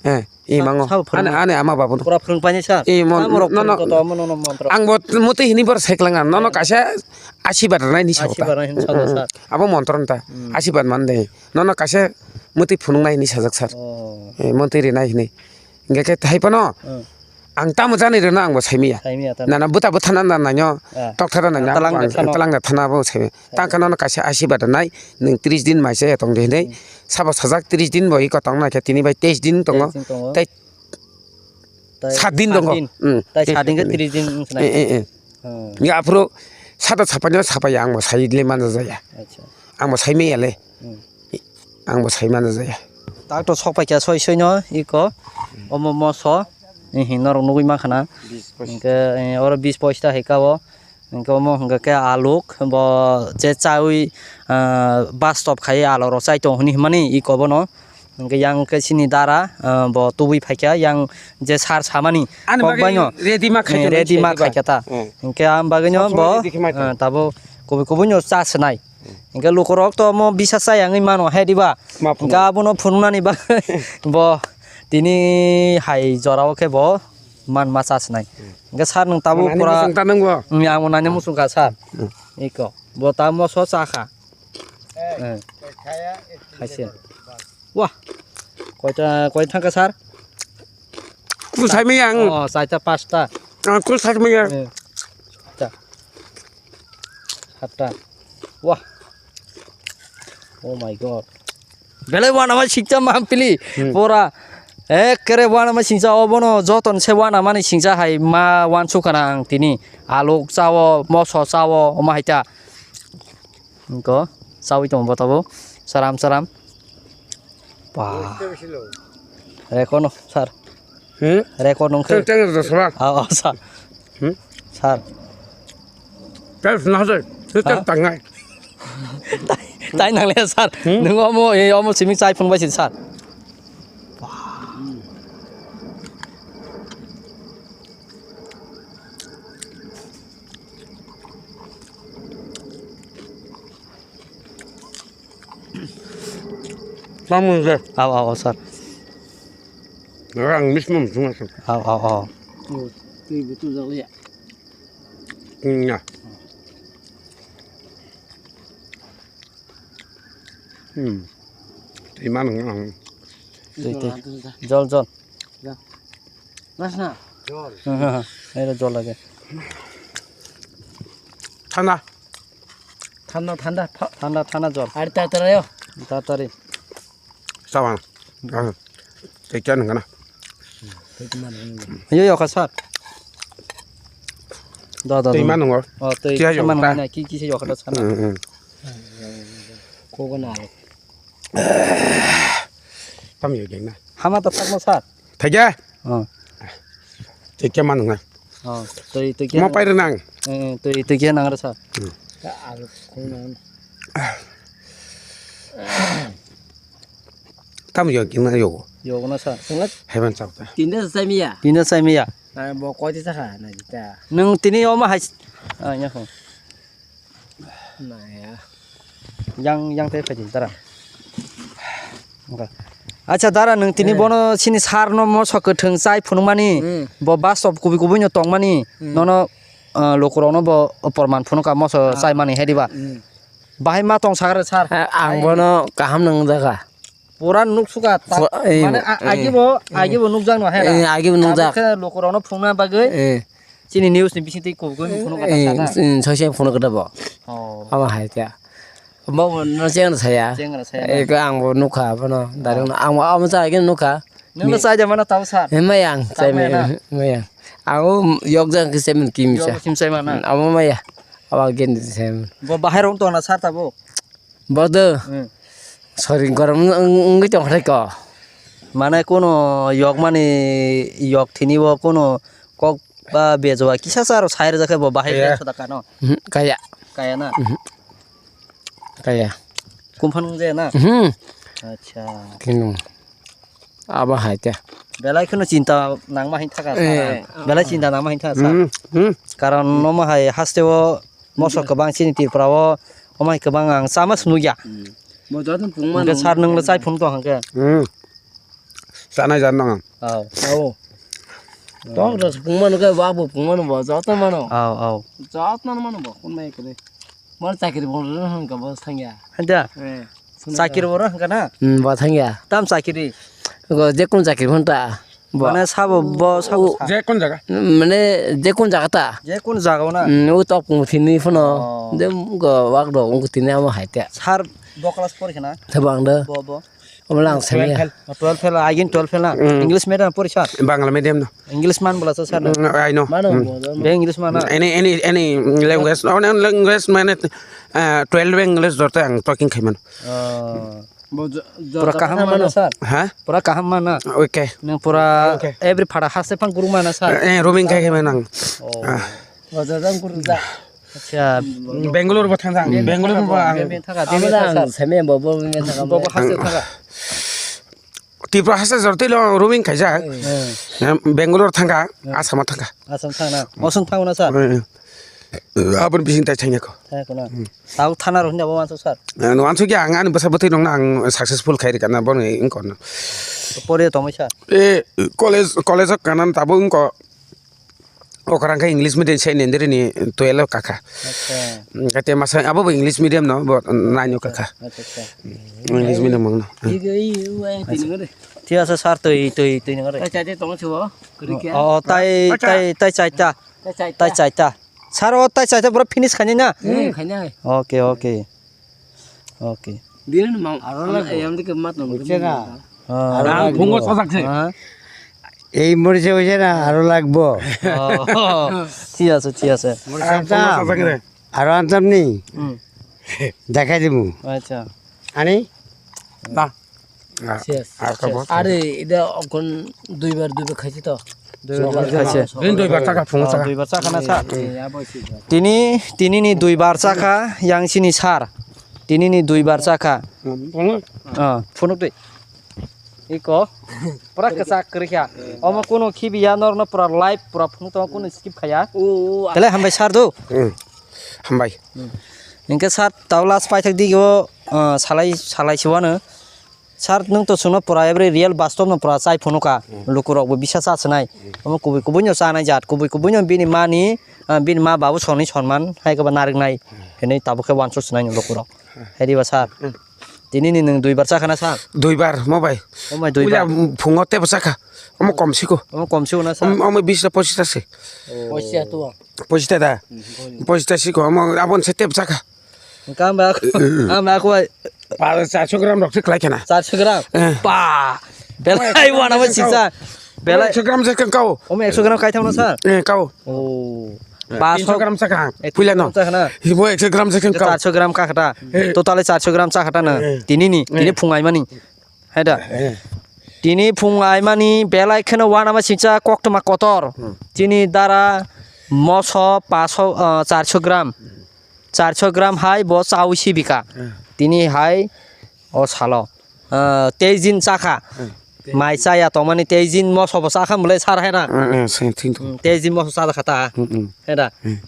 Eh, i mango. Sabo phwrwng. Ani, ani ama babu no. Pura phwrwng painai sir. I mon-, tamo rok no, no. Phwrwng koto, omo no, no montro. Ang bo mwtwi hini bor sai kwlwng ang. Nono kaisa asibad rwnai ni sabo ta. Asibad rwnai hini sabo sir. Abo montro ta. Hmm. Asibad man de. Nono kaisa mwtwi phunuknai hini sajak sir. Oh. Eh, mwtwi rinai hini. Hingke khe hai phano, hmm, ang tamo jani rwna ang bo saimaya. Saimaya ta. Nana buta buthana na nanyo, ah, tokthara nanyo, talang de thano. Talang de thana bo saimaya. Saimaya. Tang khano kaisa asibad nai, nwng tris din maisa ya tong de hinui. Hmm. Sabo sajak tris din bo iko tong na khe tini bai teis din tongo. Teis din tongo. Tei sat din tongo. Sat din. Hmm. Tei sat din khe tris din wng sinai. Eh, eh, eh. Hmm. Ya aphuru sata sapanyo sapaya ang bo sai le manja jaya. Acha. Ang bo saimaya le. Hmm. Ang bo sai mano jaya. Tak to sok paikha soi soi no iko. Omo moso. Ehe, norok nugui mankha na. Bis pois. Hingke, eh, oro bis poista hai ka o. Hingke omo hingke ke aluk bo je chaui, ah, bus stop khai alorok chai tong hini himani iko bono. Hingke yang ke sini dara, ah, bo tubui phaikha yang je sar samani. Ani kok bagwi baino ready ma khai, eh, tong ready ma khai kha ta. Hmm. Hingke am bagwino bo, ah, tabo kubui kubui no cha swnai. Hingke lukurok to omo bisa chayangwi mano hai diba? Ma phunuk. Hingke abono phunuknani bagwi bo tini hai jorao khe bo man ma cha swnai. Hingke sir nwng tabuk pura. Ang bo nani muchung kha sir. Hmm. Iko. Bo ta moso cha kha. Eh. Hai se. Wah. Koita, koi thangkha sir? Kul saimaya ang. Oh, saita pasta. Ang kul saimaya. Eh. Satta. Satta. Wah. Oh my God. Belai wanama sikcha mampili. Hmm. Pura. Ekkere wanama singcha obono joton se wanamani singcha hai ma wansukha na ang tini. Aluk chao, moso chao, omo hai ta. Hingko, chawi tongo bo tabuk. Saram saram. Ba. Record no, sir. Hmm? Record nung khe. Teng, teng, sir. Ah, oh, sir. Hmm? Sir. Teng, sir. Teng, ha? Teng, teng, tangai. Tai, tai nang le, sir. Hmm? Nung omo, eh, omo simi chai phung bai si, sir. Ba. Tamo je. Aw, aw, aw, sir. Rang mis mam sunga sun. Aw, aw, aw. Oh, twi betul jak liya. Nya. Hmm. Twi man nang. Twi, twi. Jol, jol. Ras na? Jol. Era jol lage. Thanda. Thanda, thanda. Thanda, thanda jol. Ari tatara yo. Tatari. Sawan. Ah. Tei kya nang kana? Yo, yo, ka sir. Da, da, tei da. Man nang. Oh, tei. Kya yo, man ta. Na, ki, ki se yo ka sir. Hmm, hmm. Ko ko na. Tam yo geng na. Hama ta tak no sir. Thai kya? Oh. Tei kya man nang. Oh, tei, tei kya. Ma pai nang. Eh, tei, tei kya nang ra sir. Hmm. Tam yo kina yo. Yo na sa. Heaven chapter. Tinda sai miya. Tinda sai miya. Na bo koi ti saka na jita. Nung tini oma hai. Ah, nya ho. Na ya. Yang, yang te phai tara. Oke. Acha dara nung tini bono sini sar no moso kwthwng chai phunukmani. Hmm. Bo bus stop kubi kubi no tongmani. Hmm. Nono, ah, lukurokno bo porman phunukha moso chai mani hai diba. Hmm. Bahai ma tong sakha sir. Ah, ang bono kaham nung jaga. Pura nuk suka ta. Pu-, eh, mane a-, eh, agi bo, eh, agi bo nuk jak no hai. Eh, agi bo nuk jak. Abo khe lukurokno phunukna bagwi. Eh. Chini news ni bising twi kubui phunuk kha ta sana. Eh, soise phunuk kha ta bo. Oh. Abo hai ta. Bo no cheng saya. Cheng saya. Eh, ko ang bo nuk kha bono. Direct no ang bo amo cha agi nuk kha. Nung no chai de mano tau sir. Eh, mayang, chai mayang, mayang. Ang yok jang khe semen kim sa. Yok kim sai mana. Amo maya. Abo gen semen. Bo bahai rong to na sir ta bo. Bodo. Hmm. Sorry, gorom wng-, wngwi tongkha ko. Mane kuno yokmani yok thini bo kuno kok ba bejoa kisa sa aro sai rwjak khe bo bahai khe soda kano. Hmm, kaya. Kaya na? Hmm. Kaya. Kumphan wng jaya na? Hmm. Acha. Kino. Abo hai te. Belai kheno chinta nangma hin thaka sa. Eh. Belai chinta nangma hin thaka sa. Hmm, hmm. Karon nomo hai haste o mosok kwbang chini Tripura o, omo hai kwbang ang chama swnukya. Hmm. Bo joto phungma. Hwnkhe sir nwngno chai phunuk tong hwnkhe. Hmm. Chanai jan nang. Aw. Aw. Tong ras phungma nukhe, wa bo phungma nukbo, joto mano. Aw, aw. Joto mano bo, kun mai kre. Mon chakri bo rwna hwnkha bo thangya. Hanja? Eh, chakri bo rwna hwnkha na? Hmm, bo thangya. Tam chakri? Go je kun chakri hwn ta. Bo. Mane sabo bo sabo. Je kun jaga? Mane je kun jaga ta? Je kun jaga na? Hmm, u tok pung thini phono. Oh. Je go wak do ung thini amo hai ta. Sir bo class porikha na? Thabang do. Bo, bo. Omo lang twelve semi. Fail. Oh, twelve fail, again twelve fail na? Mm. English medium pori sir? Bangla medium no. English man bola sir na? Mm, I know. Mano, mm. Be English man na? Any, any, any language, only language mane, uh, twelve English dorte ang talking khai mano. Oh. Pura kaham mano sir? Ha? Pura kaham mano? Okay. Nang pura okay. Every phara haste phang guru mano sir? Eh, roaming khai khai mano ang. Oh. Ah. Acha. Bangalore bo thang thang. Bangalore bo ang. Amo da ang semi bo bo men thang. Bo bo haste thang. Tripura haste jor twi lo roaming khaijak. Hmm. Bangalore thang kha, Assam thang kha. Assam thang na. Mosong thang na sir. Hmm. Abon bising tai thangya ko. Thangya ko na. Tau thana ro hinda bo wanso sir. No wanso kya ang ani basa bwtwi nong na ang successful khai rikana bo ni ingkon. Pore tomai sir. E college college kana tabo ingko. Okrang khe English medium se nendri ni twelve kaka. Acha. Kate masa abo bo English medium no bo nine kaka. Acha, acha. English medium mangno. Thik ase sir, twi twi twi nang re. Tai chai tong chubo. Oh, tai tai tai chaita. Tai chaita. Sir, o tai chaita pura finish khainai na. Hmm, khainai. Okay, okay. Okay. Din mang aro la ayam dik mat nong. Buchhe na. Ah. Aro la phungo sajak se. Ah. Ei morise hoise na aro lagbo. Oh. Thik ase, thik ase. Aro antam ni. Hmm. Dekhai dimu. Acha. Ani? Na. Yes. Are ida okon duibar duibar khaisi to. Duibar khaisi. Din duibar chakha phungo chakha. Duibar chakha na sa. Tini tini ni duibar chakha yang sini sir. Tini ni duibar chakha. Ah, phunuk de. Iko. Pura kwchak kwrwikha. Omo kuno khibiya norno pura live pura phunuk tongo kuno skip khaya. Tele hambai sir do. Hmm. Hambai. Hwnkhe sir tau last paithak di o, ah, salai salai siwano. Sir, nwng to chwngno pura every real bastob no pura chai phunukha. Lukurok bo bisa cha swnai. Omo kubui kubui no chanai jat, kubui kubui no bini mani, ah, bini ma babu soni sonman hai khe ba nariknai. Hwnwi tabuk khe wansuk swnai no lukurok. Hai di ba sir. Tini ni nwng duibar chakhana sir? Duibar mo bai. Omo bai duibar. Uya phungo tebo chakha. Omo kom siko. Omo kom siko na sir? Om-, omo bis ta pochis ta se. Pochis ta tu. Pochis ta da. Pochis ta siko. Omo abon se tebo chakha. Kam ba aku, kam ba aku bai. Pa, charso gram rok se khlai khena. Charso gram? Eh. Pa. Belai wana bai sisa. Belai. Ekso gram se kau. Omo ekso gram kai thangno sir? Eh, kau. Oh. Ba Tinso gram sakha, puila no. Hibo ekso gram sakha kau. Charso gram kakhata. Eh. Totally charso gram chakhata no. Eh. Tini ni, tini phung aimani. Haida. Eh. Tini phung aimani belai kheno wana ma singcha koktwma kotor. Hmm. Tini dara moso paso, ah, charso gram. Charso gram hai bo chawi sibika. Hmm. Tini hai o salo. Ah, tei jin chakha. Hmm. Mai chaya tongmani tei jin moso bo chakha mole sar hena. Hmm, hmm, sing thing thung. Hmm, tei jin moso chakha ta. Hmm, hmm. Heda. Hmm.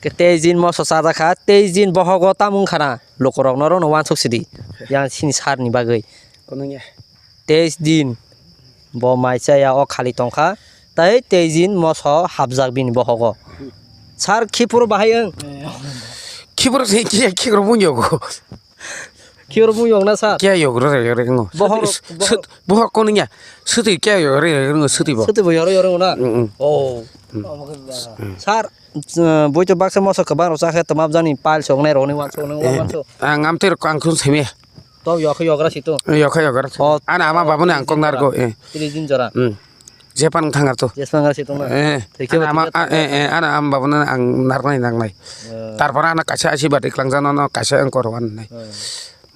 Ke tei jin moso chajak kha, tei jin bohogo tamung khana, lukurok norokno wansuk sidi, yang sini sar ni bagwi. Kono ya. Tei jin bo mai chaya o khali tongkha, tei tei jin moso hapjak bini bohogo. Sar khipuru bahai wng. Khipuru se kia khikro bung yogo. Khipuru bung yog na sar. Kia yog ro re re ngo. Bohok, bohok. Bohok kono ya. Suti kia yog re re ngo suti bo. Suti bo yoro yoro na. Mm, mm. Oh. Mm. Sar, eh, bui to baksa moso kwbang rok chakhe twmap jani pile sok nai rok ni wansuk nang wansuk. Ang amtwi rok ang khun simi. To yokha yogra si to. Yokha yogra. Oh. Ana ama babu ni ang kok nargo, eh. Tini din jora. Hmm. Jepan thang ar to. Jepan gar si to na. Eh. Ana ama, eh, eh, ana ama babu ni ang narnai nangnai. Eh. Tarpore ana kaisa asi bat iklang jano no kaisa ang korwan nai. Eh.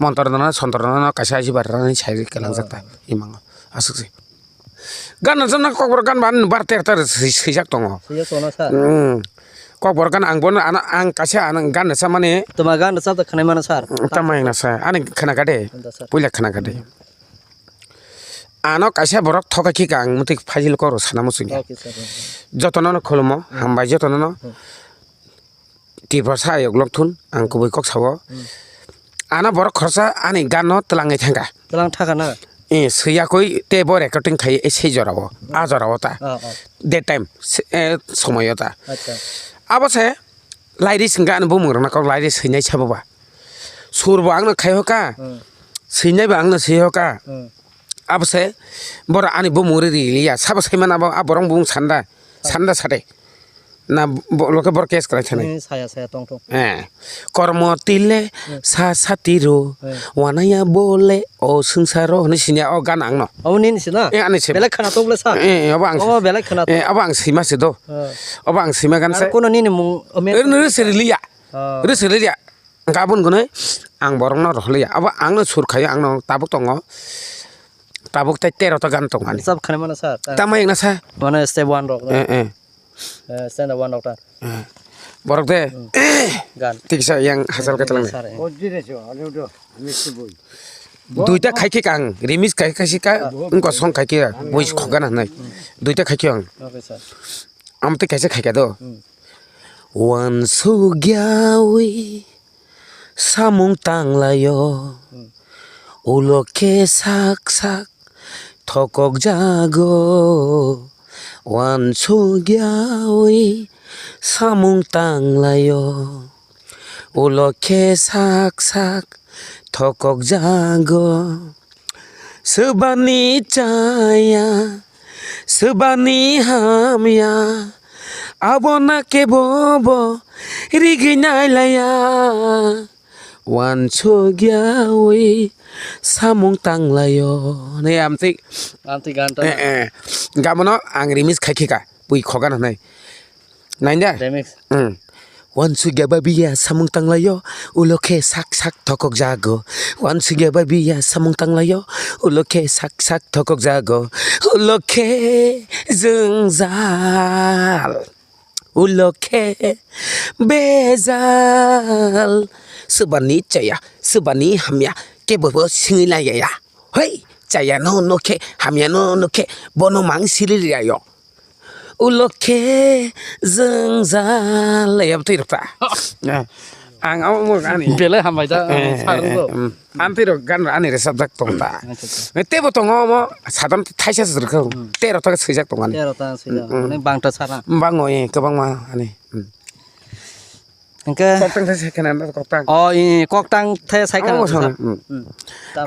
Montor no sontor no kaisa asi bat rani sai iklang jakta. Imango. Asuk si. Gan rwchapna kokborok gan ba ani bar ter ter swi-, swijak tongo. Swijak tongo, sir. Hmm. Kokborok gan ang bono ano ang kaisa ano gan rwchapmani. Toma gan rwchap da khwnai mano, sir. Tama wngna, sir. Ani khwnakha de. Da, sir. Puila khwnakha de. Ano kaisa borok thokai khika ang mutik phaisil koro sana muchungya. Okay, sir. Jotono no khulumo, hambai jotono no. Hmm. Tiprasa ayok lok thun, ang kubui kok sao. Hmm. Ano borok khoroksa ani gan no twlangwi thangkha. Twlang thangkha na? Eh, swi yakwi tei bo recording khai e sei jorao, a jorao ta. Ah, ah. That time, se-, eh, somoyo ta. Acha. Abo se, lairi singkha ani bumung rokno kok lairi swinai sabo ba. Sur bo ang no khai hoka, hmm, swinai bo ang no swi hoka. Hmm. Abo se, boro ani bumung ri ri liya, sabo sai mana bo, a borok bumung sanda, sanda sade. Na bo-, loke bor case kwlai thani. Eh, saya, saya, tong, tong. Eh. Kormo tile, hmm, sa sati ro, eh, wanaya bole, o swngsa ro, hwnwi sinya o gan ang no. Abo nini si na? Eh, ani si. Belai khana to bole sa? Eh, eh, abo ang si. Oh, belai khana to. Eh, abo ang sima si do. Eh. Abo ang sima gan sa. Kono nini mung, eh, nini si liya. Oh. Ri si liya. Gabun gwnwi ang borokno rohorliya. Abo angno sur khaio, angno tabuk tongo. Tabuk tei tero ta gan tong ani. Sab khani mano sir. Tama wngna sa? Mano step one rok. Eh, eh. Eh, stand up one rok ta. Eh. Borok de. Hmm. Gan. Tiksa yang hasal ka talang. Sir, eh. Duita khai khe ang, remix khai khai si ka, ah, wngkha song khai khe, ah, voice khogana nai. Hmm. Duita khai khe ang. Okay, sir. Am tei kaisa khai kha do. Hmm. Wansugyawi samung tanglaio. Hmm. Ulo khe sak sak thokok jago. Wansugyawi samung tanglaio. Ulo khe sak sak thokok jago. Swbani chaya, swbani hamya, abo na kebo bo rigwi nailaya. Wansugyawi samung tanglaio. Ne amtwi. Amtwi gan ta. Eh, eh. Gamono ang remix khai khika. Bui khogana nai. Nainda? Remix. Hmm. Wansugya babiya samung tanglaio, ulo khe sak sak thokok jago. Wansugya babiya samung tanglaio, ulo khe sak sak thokok jago. Ulo khe jwngjal. Ulo khe bejal. Swbani chaya, swbani hamya, kebo bo singwi laiya ya. Hei, chaya no no khe, hamya no no khe, bono mang siri riya yo. Ulo khe jwngjal, laiya bwtwi rwkha. Eh. Ang amo mo ani. Belai hambai da, eh, sir, eh, eh, wngkho. Amtwi rok gan ani resap jak tong ta. Acha, acha. Tebo tongo omo sadam thaisa se rwkha. Tero ta swijak tong ani. Tero ta swijak. Mane bangta sara. Bango, eh, kwbangma ani. Hingke koktang thai sai khana, koktang. Oh, i koktang thai sai khana. Amo sana.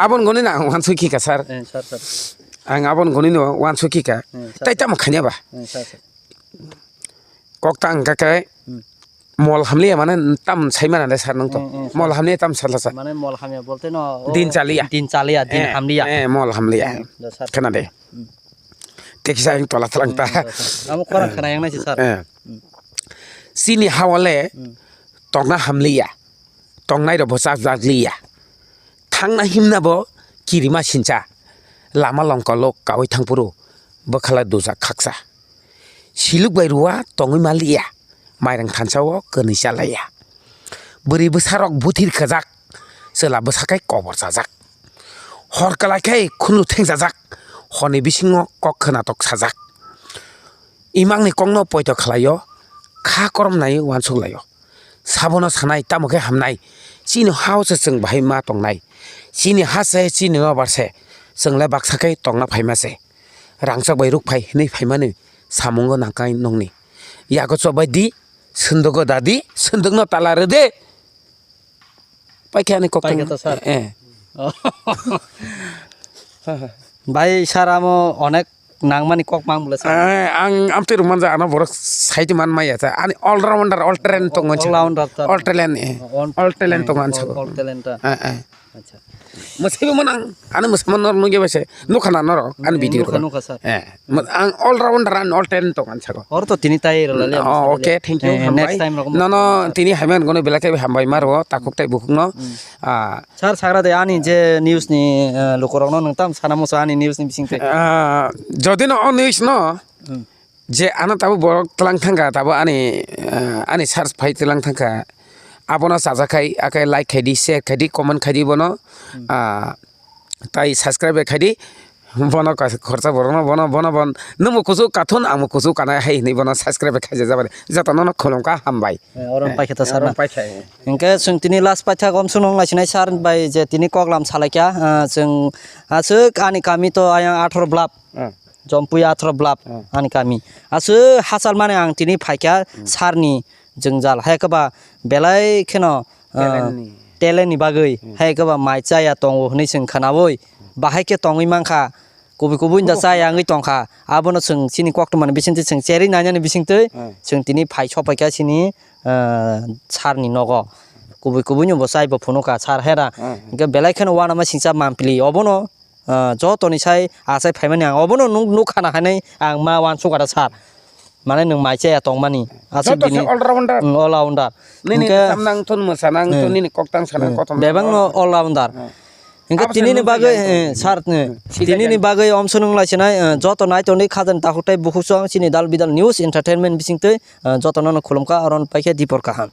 Abon goni na wansuk khika, sir. Eh, sir, sir. Ang abon goni no wansuk khika. Eh, sir. Tai tamo khanya ba? Eh, sir, sir. Koktang ka kai. Mol hamliya mane tam sai mana le sir nang to. Eh, eh, sir. Mol hamliya tam sala sa. Mane mol hamya bolte no, oh, din chaliya. Din chaliya, din hamliya. Eh, mol hamliya. Eh, da, sir. Khana de. Te kisa ang tola thalang ta. Amo khorang khana yang nai si, sir. Eh. Chini hawale tongna hamliya. Tongnai rok bo chak jak liya. Thangna himna bo kirima sincha. Lama longkolo kawi thangphuru bwkhala dujak khaksa. Siluk bai rua tongwi maliya. Mairang thansa o kwnwi chalaiya. Bwrwi bwsarok buthir khajak. Chwla bwsakai kobor chajak. Hor kwlai khe khunu thengchajak, horni bisingo kok khwnatok sajak. Imangni kokno poito khlaio, kha korom nai uansuk laio. Sabono sanai tamo khe hamnai, chini hao se chwng bahai ma tongnai. Chini ha se chini nobar se, chwng le baksa khe tongna phaima se. Rangchak bai ruk phai hwnwi phaimani samungo nangkha nongni. Yago chobbai di, swndugo da di, swndukno tala rw de. Paikha ani kok. Paikha tang-, to, sir. Eh. Oh. Bai, sir, amo onek nangmani kok mang bole, sir. Eh, ang amtwi rwmanja ano borok saidi man maya ta. Ani all rounder, all talent tong mansa. All rounder ta. All talent, eh. All, all talent tong mansa. All, all talent ta. Eh, eh. Acha. Mwsaibo manang, ani mwsai manor nungya bai se. Nukha na norok, ani video nukha, rok. Nukha, sir. Eh. Ang all rounder and all talent tong ani sago. Oro to tini tai rwlali ang. Oh, okay, thank you, eh, hambai. Next time rok. Nono tini haiman gono belai khe hambai maro, takhuk tai bukhuk no. Ah. Sir, sagra de ani je news ni, eh, lukurok no nung tam sana musa ani news ni bising te. Ah, jodi no o news no, je ano tabo borok tlang thangka, tabo ani, eh, ani search phai tlang thangka. Abono chajakhai, akhai like khaidi, share khaidi, comment khaidi bono. Ah, tai subscribe bai khaidi. Bono kaisa khorsa borokno bono, bono, bon, nwngbo kuchuk kathun, angbo kuchuk kanai hai hinwi bono subscribe bai khaijak jabari. Jotono no khulumkha, hambai. Eh, oro paikha ta sir na. Oro paikha. Hinkhe chwng tini last paithak omsonong laisinai sir bai je tini koklam salaikha, ah, chwng aswk ani kami to ayang atharo blap. Ah. Jompui atharo blap ani kami. Aswk hachal mani ang tini phaikha sir ni jwngjal. Hai khe ba belai kheno, ah, talent ni bagwi, hai khe ba mai chaya tongo hwnwi chwng khwnawi. Bahai khe tongwi mankha, kubui kubui da chaya wngwi tongkha. Abono chwng chini koktwmani bisingtwi chwng cherwi nainani bisingtwi chwng tini phai sophaikha chini, ah, sir ni nogo. Kubui kubui ni bo chai bo phunukha sir hera. Hinkhe belai kheno uanama singcha mampli. Obono, ah, jotoni sai achai phaimani ang obono nuk, nuk khana hinwi ang ma uansukha da sir. Mane nwng mai chaya tongmani. Aswk joto se bini all rounder. Mm, all rounder. Nini hinkhe samnang thun, mwsanang thun, nini koktang sanang kothom bebak no all rounder. Hinkhe abo se tinini bagwi, eh, sir, eh, tinini bagwi omsonong laisinai, eh, joto naitonwi khajani takhuk tai bukhuk chwng chini Dal Bidal News Entertainment bisingtwi, eh, jotono no khulumkha, oro paikha Dipor Kaham.